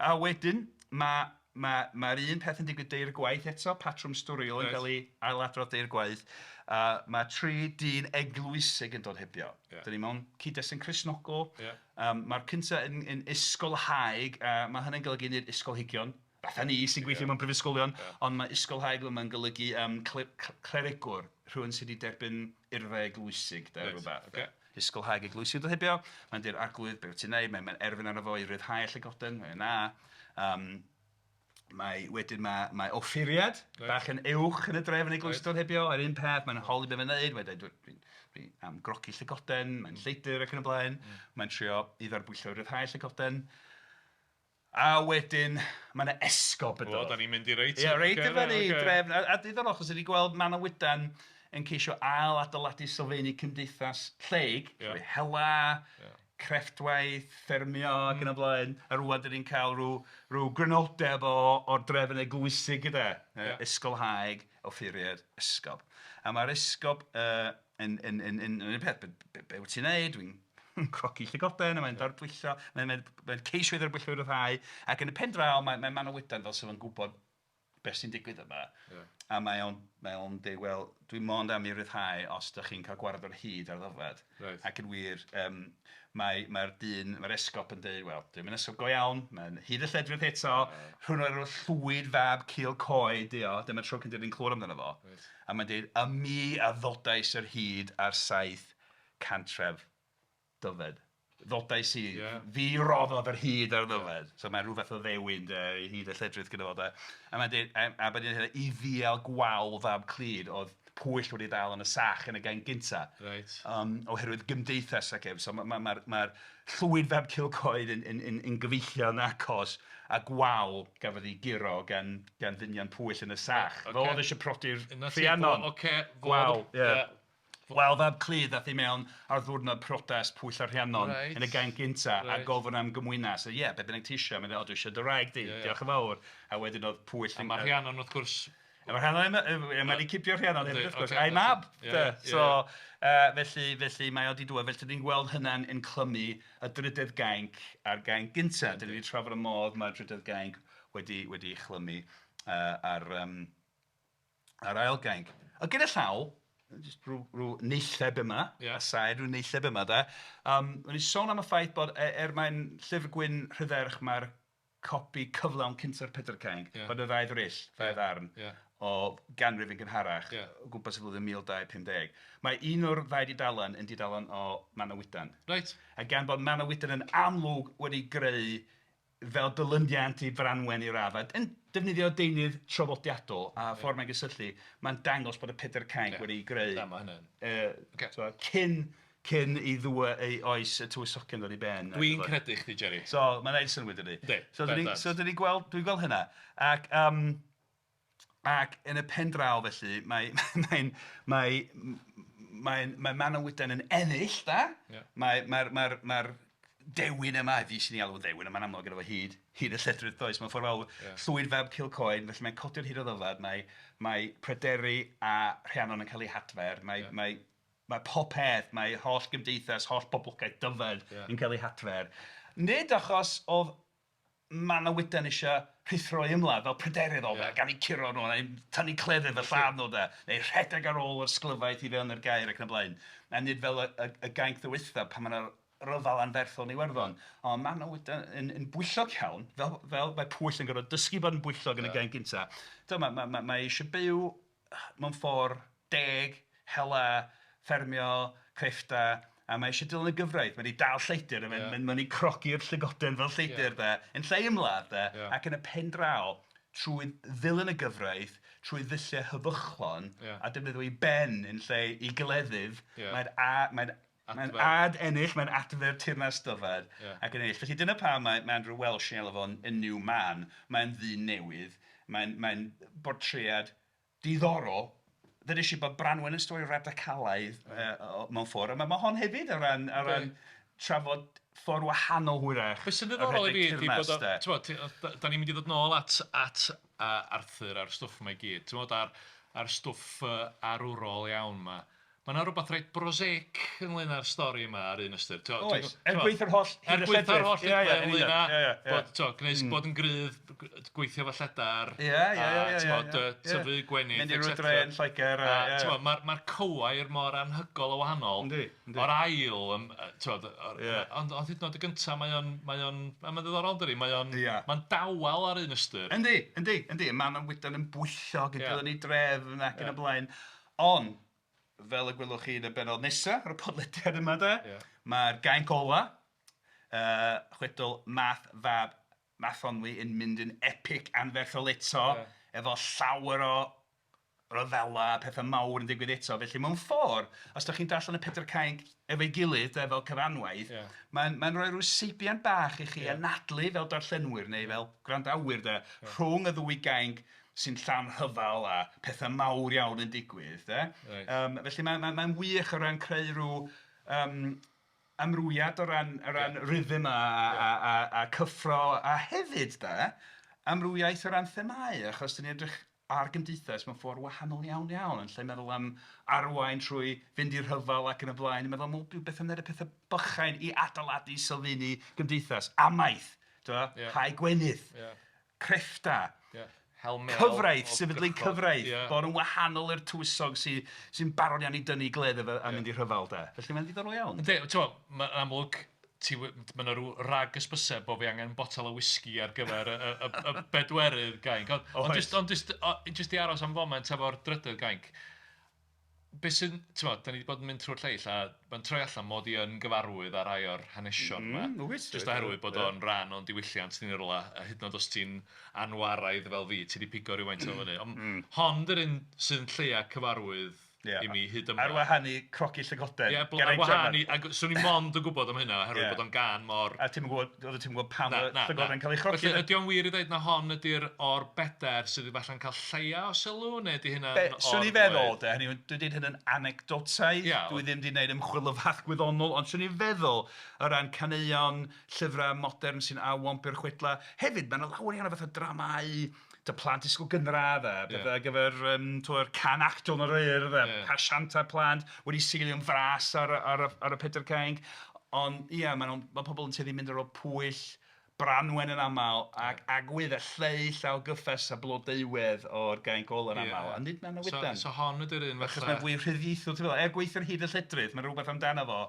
a wedyn, mae'r ma, mae'r un peth yn digwydd deir gwaith eto, patrwm storiol yn Reit. cael ei ailadrodd deir gwaith. Mae tri dyn eglwysig yn dod hebio. Ie. Dyn ni mewn cyd-destun Cristnogol. Ie. Mae'r cyntaf yn, yn ysgolhaig, mae hynny'n golygu nid ysgolheigion, fatha ni sy'n gweithio mewn prifysgolion, ond mae ysgolhaig yma'n golygu clerigwr, rhywun sydd wedi derbyn urddau eglwysig, de, Reit, rhywbeth. ocê. Ysgolhaig eglwysig yn dod heibio, mae'n dweud arglwydd, be wyt ti'n neud, mae'n mae erfyn arno fo i ryddhau llygoden, mae'n na. Mae, wedyn mae, mae offeiriad, Reit. bach yn uwch yn y dref yn eglwys Reit. dod heibio, yr un peth, mae'n holi be mae'n neud, mae'n dweud, dwi, dwi am grogi llygoden, mae'n lleidr ac yn y blaen, mae'n trio i ddarbwyllo ryddhau llygoden. A wedyn, mae yna esgob yn O, dod. da ni'n mynd i reit. Ie, reit ocê, i fyny, ocê. drefn. A diddorol, achos ydi gweld Manawydan yn ceisio ail adeiladu sylfaeni cymdeithas lleig, Ie. trwy hela, Ie. crefftwaith, ffermio ac yn y blaen. A rŵan dan ni'n cael rhyw, rhyw grynodeb o, o'r drefn eglwysig gyda. Ie. Ysgolhaig, offeiriad, esgob. A mae'r esgob yn, yn, yn, yn, yn, yn peth, be, be, be wyt ti'n neud? Dwi'n crogi llygoden, a mae'n darbwyllo, mae'n mae, mae ceisio i ddarbwyllo i'r rhyddhau, ac yn y pen draw mae, mae Manawydan fel sydd yn gwybod beth sy'n digwydd yma. Ie. A mae o'n, mae o'n dweud, wel, dwi mond am i ryddhau os ydych chi'n cael gwared o'r hyd ar Ddyfed. Reit. Ac yn wir, mae'r mae dyn, mae'r esgob yn dweud, wel, dwi'n mynd esgob go iawn, mae'n hyd y lledrith eto, rhywun o'r enw Llwyd fab Cil Coed, dio, dyma'r tro cyntaf ni'n clywed amdano fo. Reit. A mae'n dweud, a mi a ddodais yr hyd ar 7 cantref Dyfed. Ddodais i, Ie. fi roddodd yr hyd ar Ddyfed. So mae'n rhyw fath o ddewin de, i hyd y lledrith gyda fo de. A mae'n dweud, a bod ni'n dweud, i ddial gwawl fab Clud oedd Pwyll wedi dal yn y sach yn y gain gynta. Reit. Oherwydd gymdeithas ac ef. So mae'r ma, ma, ma Llwyd fab Cilcoed yn, yn, yn, yn gyfeillion acos a gwawl gafodd ei guro gan, gan ddynion Pwyll yn y sach. Ocê. Fel oedd eisiau prodi'r Yna ti, Rhiannon. Ocê. Gwawl, ie. Ie. Wel, fab Clud ddath i mewn ar ddwrnod priodas Pwyll a Rhiannon Reit. yn y gain gynta a Reit. gofyn am gymwynas. Ie, be bynnag ti eisiau, mae'n dweud, o, dwi eisiau dy wraig di, Ie, ie. diolch yn fawr. A wedyn oedd Pwyll... A mae Rhiannon wrth gwrs... A mae Rhiannon, mae wedi cipio Rhiannon hefyd, Yndi, wrth gwrs, ocê, a'i mab. Ie, de. ie, So, felly, felly mae o wedi dŵad, felly ni'n gweld hynna'n yn clymu y drydedd gainc a'r gainc gynta. Dan ni wedi trafod y modd mae'r drydedd gainc wedi, wedi chlymu ar, ar ail gainc. A gyda llaw, jyst rhyw, rhyw neilleb yma, Ie. a saer rhyw neilleb yma de. O'n i sôn am y ffaith bod er mae'n Llyfr Gwyn Rhydderch mae'r copi cyflawn cynta'r Pedair Cainc, Ie. bod y ddau ddryll, ddau Ie. ddarn, Ie. o ganrif yn gynharach, Ie. o gwmpas y flwyddyn 1250. Mae un o'r ddau dudalen yn dudalen o Manawydan. Reit. A gan bod Manawydan yn amlwg wedi greu fel dilyniant i Franwen i raddau, yn defnyddio deunydd traddodiadol a ffordd mae'n gysylltu, mae'n dangos bod y Pedair Cainc Ie. wedi greu Na, mae hynny'n... yy Ocê. t'mo' cyn Cyn i ddiwedd ei oes y tywysogion ddod i ben. Dwi'n credu chdi, Jerry. So, mae'n neud synnwyr dydi? Yndi, So, dyn ni, bendant. so dyn ni gweld, dwi'n gweld hynna. Ac, um, ac yn y pen draw felly, mae, mae'n, mae, mae'n, mae Manawydan yn ennill, da? Ie. Mae, mae'r, mae'r, mae'r dewin yma, fi sy'n ei alw yn ddewin, ond mae'n amlwg gyda fo hyd, hyd y lledrith does, mewn ffordd fel Llwyd fab Cilcoed, felly mae'n codi'r hyd o Ddyfed, mae, mae Pryderi a Rhiannon yn cael eu hadfer, mae, mae, mae popeth, mae holl gymdeithas, holl boblogaeth Dyfed yn cael ei hadfer. Nid achos oedd Manawydan eisiau rhuthro i ymladd fel Pryderi oedd o, gan eu curo nhw, neu tynnu cleddyf a lladd nhw de, neu rhedeg ar ôl yr ysglyfaeth i fewn i'r gaer ac yn y blaen. A nid fel y, y, y gainc ddiwethaf pan mae yna ryfel anferthol yn Iwerddon. Ond Manawydan yn, yn bwyllog iawn, fel, fel mae Pwyll yn gorfod dysgu bod yn bwyllog yn y gainc gyntaf. Dyma, mae, mae, mae eisiau byw mewn ffordd deg, hela, ffermio, creffta, a mae eisiau dilyn y gyfraith. Mae wedi dal lleidr, a mae'n yeah. mae'n crogi'r llygoden fel lleidr, yeah. de, yn lle ymladd, de, yeah. ac yn y pen draw, trwy ddilyn y gyfraith, trwy ddulliau hyfychlon, yeah. a defnyddio ei ben yn lle i gleddyf, yeah. mae'n a, mae'n Mae'n ad ennill, mae'n adfer teyrnas Dyfed yeah. ac yn ennill. Felly dyna pam mae, mae Andrew Welsh yn alw fo'n a new man. Mae'n ddyn newydd, mae'n mae bortread diddorol. Ddeudais i bod Branwen yn stori radicalaidd mewn ffordd, a mae, mae hon hefyd o ran, o ran trafod ffordd wahanol hwyrach. Be sy'n ddiddorol i fi ydy bod o, t'mod, ti- da da ni'n mynd i ddod nôl at, at Arthur a'r stwff yma i gyd, t'mod, a'r, a'r stwff arwrol iawn 'ma. Mae 'na rywbeth reit prosaic ynglyn â'r stori yma ar un ystyr. T'mo', Oes, er gwaetha'r holl hyd Er a gwaetha'r lledrith. holl Ie, ie, yn ynglyn union. â Ie, ie, ie. bod, t'mo', gwneud bod yn gryf, gweithio efo lledar. Ie, ie, ie, ie, A t'mod, ie, ie. tyfu gwenith, Mynd i et ryw cetera. dre yn Lloegr a- A ie, ie. t'mod, mae'r mae'r cywair mor anhygoel o wahanol. Yndi, yndi. O'r ail, t'mod, Ie. ond ond hyd yn oed y gynta, mae o'n, mae o'n, a mae'n ddiddorol dydi, mae o'n, Ie. mae'n dawel ar un ystyr. Yndi, yndi, yndi. Mae Manawydan yn bwyllog yn Ie. dilyn ei drefn ac yn y blaen. Ond, fel y gwelwch chi yn y bennod nesaf ar y podlediad yma de, yeah. mae'r gainc ola, chwedl Math Fab Mathonwy yn mynd yn epic anferthol eto, yeah. efo llawer o ryfela, pethau mawr yn digwydd eto. Felly mewn ffordd, os ydych chi'n darllen y Pedair Cainc efo'i gilydd, de, fel cyfanwaith, yeah. mae'n mae rhoi rhyw seibiant bach i chi yeah. anadlu fel darllenwyr neu fel gwrandawyr de, yeah. rhwng y ddwy gainc sy'n llawn rhyfel a pethau mawr iawn yn digwydd. De? Reit. Felly mae'n mae, mae wych o ran creu rhyw amrwyad o ran, o ran yeah. rhythm a, yeah. a, a, a, a cyffro a hefyd de, amrywiaeth o ran themâu, achos dyn ni'n edrych ar gymdeithas mewn ffordd wahanol iawn iawn, yn lle meddwl am arwain trwy fynd i'r rhyfel ac yn y blaen, yn meddwl am beth am wneud y pethau bychain i adeiladu sylfaeni gymdeithas, amaeth, yeah. hau gwenith, yeah. creffta, yeah. Helmel, cyfraith, sefydlu cyfraith, yeah. bod yn wahanol i'r tywysog sy'n sy barod iawn i dynnu gleddyf a, a mynd i rhyfel de. Felly mae'n ddiddorol iawn. Yndi, ti'n mae'n amlwg, mae yna rhyw rag ysbyseb bod fi angen botel o whisky ar gyfer y, y, y, y bedwerydd gainc. Ond on just, on just, just i aros am foment efo'r drydydd gainc, be sy'n, ti'n bod, da ni wedi bod yn mynd trwy'r lleill a mae'n troi allan mod i yn gyfarwydd ar rai o'r hanesion yma. Wyt, Just oherwydd bod o'n rhan o'n diwylliant ni'n rwla, a hyd yn oed os ti'n anwaraidd fel fi, ti wedi pigo rhywfaint o fyny. Ond hon dy'r un sy'n lleia cyfarwydd Ie. i mi hyd yma. Ar wahân i crogi llygoden. Ie, Geraint ar wahân i, Jarman. ac swn i mond yn gwybod am hynna, oherwydd Ie. bod o'n gan mor... A ti'm yn gwybod, oeddet ti'm yn gwybod pam Na, oedd na, llygoden na. cael ei chrogi. Felly, ydy o'n wir i ddweud na hon ydy'r o'r bedair sydd falle'n cael lleia o sylw, neu ydy hynna'n Be, swn i or-ddweud? feddwl, de, hynny yw, dwi dweud hyn yn anecdotaidd, Ie, dwi ddim wedi gwneud ymchwil o fath gwyddonol, ond swn i'n feddwl o ran caneuon, llyfrau modern sy'n awomp i'r chwedlau. Hefyd, mae yna lawer iawn o fatha dramâu dy plant ysgol gynradd a pethau ar gyfer tw'r can actol yn yr urdd a Ie. pasiantau plant wedi seilio'n fras ar, ar, ar, ar y Pedair Cainc. Ond ia, mae, nhw'n- mae pobl yn tueddu mynd ar ôl Pwyll, Branwen yn aml, ac agwedd a lleill o gyffes a blodeuwedd o'r gainc ola'n Ie. aml. A nid So, Manawydan. so hon ydy'r un Achos fatha... mae'n fwy rhyddieithol, ti'n meddwl, er gweithio'r hyd y lledrith, mae rhywbeth amdano fo.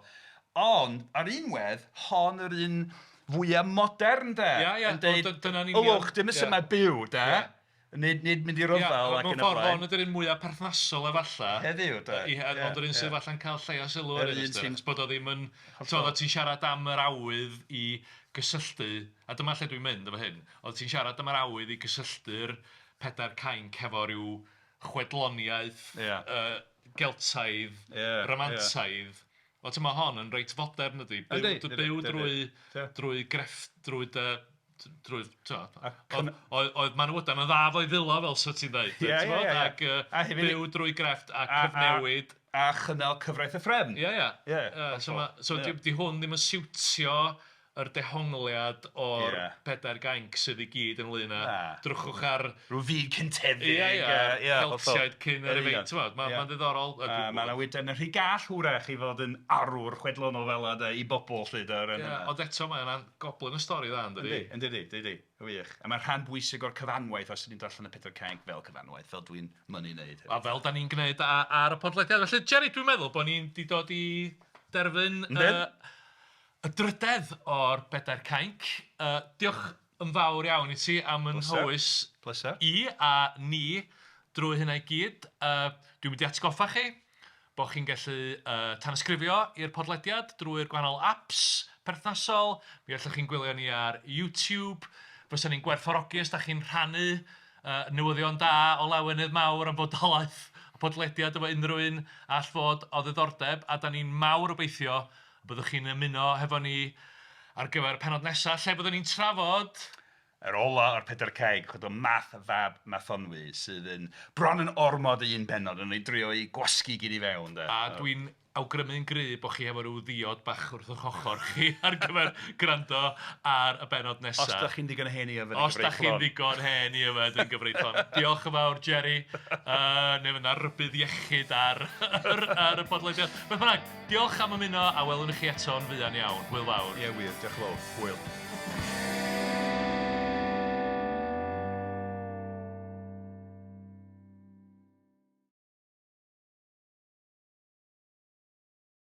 Ond, ar un wedd, hon yr un fwyaf modern, de. Ie, ie, Yn deud, o, dyna'n union- Ylwch, dim ie. ys yma byw, de. Ie. Nid, nid mynd i Ie, ryfel ac mewn yn y ffordd blaen. hon ydy'r un mwyaf perthnasol efallai. Heddiw, de. Ie, ond yr un sydd falle'n cael llai o sylw Yr ar un un ystyr, sy'n- achos bod o ddim yn... T'od, oeddet ti'n siarad am yr awydd i gysylltu, a dyma lle dwi'n mynd efo hyn, oedd ti'n siarad am yr awydd i gysylltu'r pedair cainc hefo rhyw chwedloniaeth Ie. Geltaidd, Ie, Ramantaidd. Wel, ti'n ma hon yn reit fodern ydy. Byw, Yndi, byw yndi, drwy, yndi. drwy grefft, drwy dy... Drwy, t'mo', A cyn- oedd, oedd Manawydan yn dda fo'i ddwylo fel sa ti'n dweud. Ie, ie, ie, ie. Ac A hefyd- byw drwy grefft a A- a- cyfnewid. A chynnal cyfraith y threfn. Ie, ie. Ie, So, hollol. ma, so Ie. di, di hwn ddim yn siwtio yr dehongliad o'r Ie. pedair gainc sydd i gyd ynglyn â Na. drychwch ar Rhyw fyd cyntefig. Ie, ie, yy, ie, hollol. Celtiaid cyn yr Yn union. efeint, ti'n gwbod, Ie. Mae'n ddiddorol. A Manawydan yn rhy gall hwrach i fod yn arwr chwedlonol fel yna i bobl 'lly de, o ran Ie, hynna. ond eto mae yna'n goblin y stori dda, yn dydi? Yndi, yndi, yndi, wych. A mae'n rhan bwysig o'r cyfanwaith os ydyn ni'n darllen y Pedair Cainc fel cyfanwaith, fel dwi'n mynnu wneud. A fel da ni'n gwneud ar y podlediad. Felly, Jerry, dwi'n meddwl bod ni'n di dod i derfyn Yndyn. y drydedd o'r Bedair Cainc. Diolch yn fawr iawn i ti am yn Pleser. nhywys Pleser. i a ni drwy hynna i gyd. Dwi'n mynd i atgoffa chi bod chi'n gallu tanysgrifio i'r podlediad drwy'r gwahanol apps perthnasol. Mi allwch chi'n gwylio ni ar YouTube. Fysa ni'n gwerthfawrogi os da chi'n rhannu newyddion da o lawenydd mawr am fodolaeth y podlediad efo unrhyw un all fod o ddiddordeb. A da ni'n mawr obeithio y byddwch chi'n ymuno hefo ni ar gyfer y pennod nesaf, lle byddwn ni'n trafod... Yr ola o'r Pedair Cainc, chwedl Math fab Mathonwy, sydd yn bron yn ormod i un bennod, yn ei drio i gwasgu gyd i fewn. De. A dwi'n awgrymu'n gry bod chi efo rhyw ddiod bach wrth eich ochr chi ar gyfer gwrando ar y bennod nesaf. Os da chi'n digon hen i yfed yn Os da chi'n gyfreithlon. ddigon hen i yfed yn gyfreithlon. Diolch yn fawr, Jerry. Neu fydd 'na rybudd iechyd ar, ar y podlediad. Beth bynnag, diolch am ymuno a welwn i chi eto'n fuan iawn. Hwyl fawr. Ie, wir. Diolch yn fawr. Hwyl.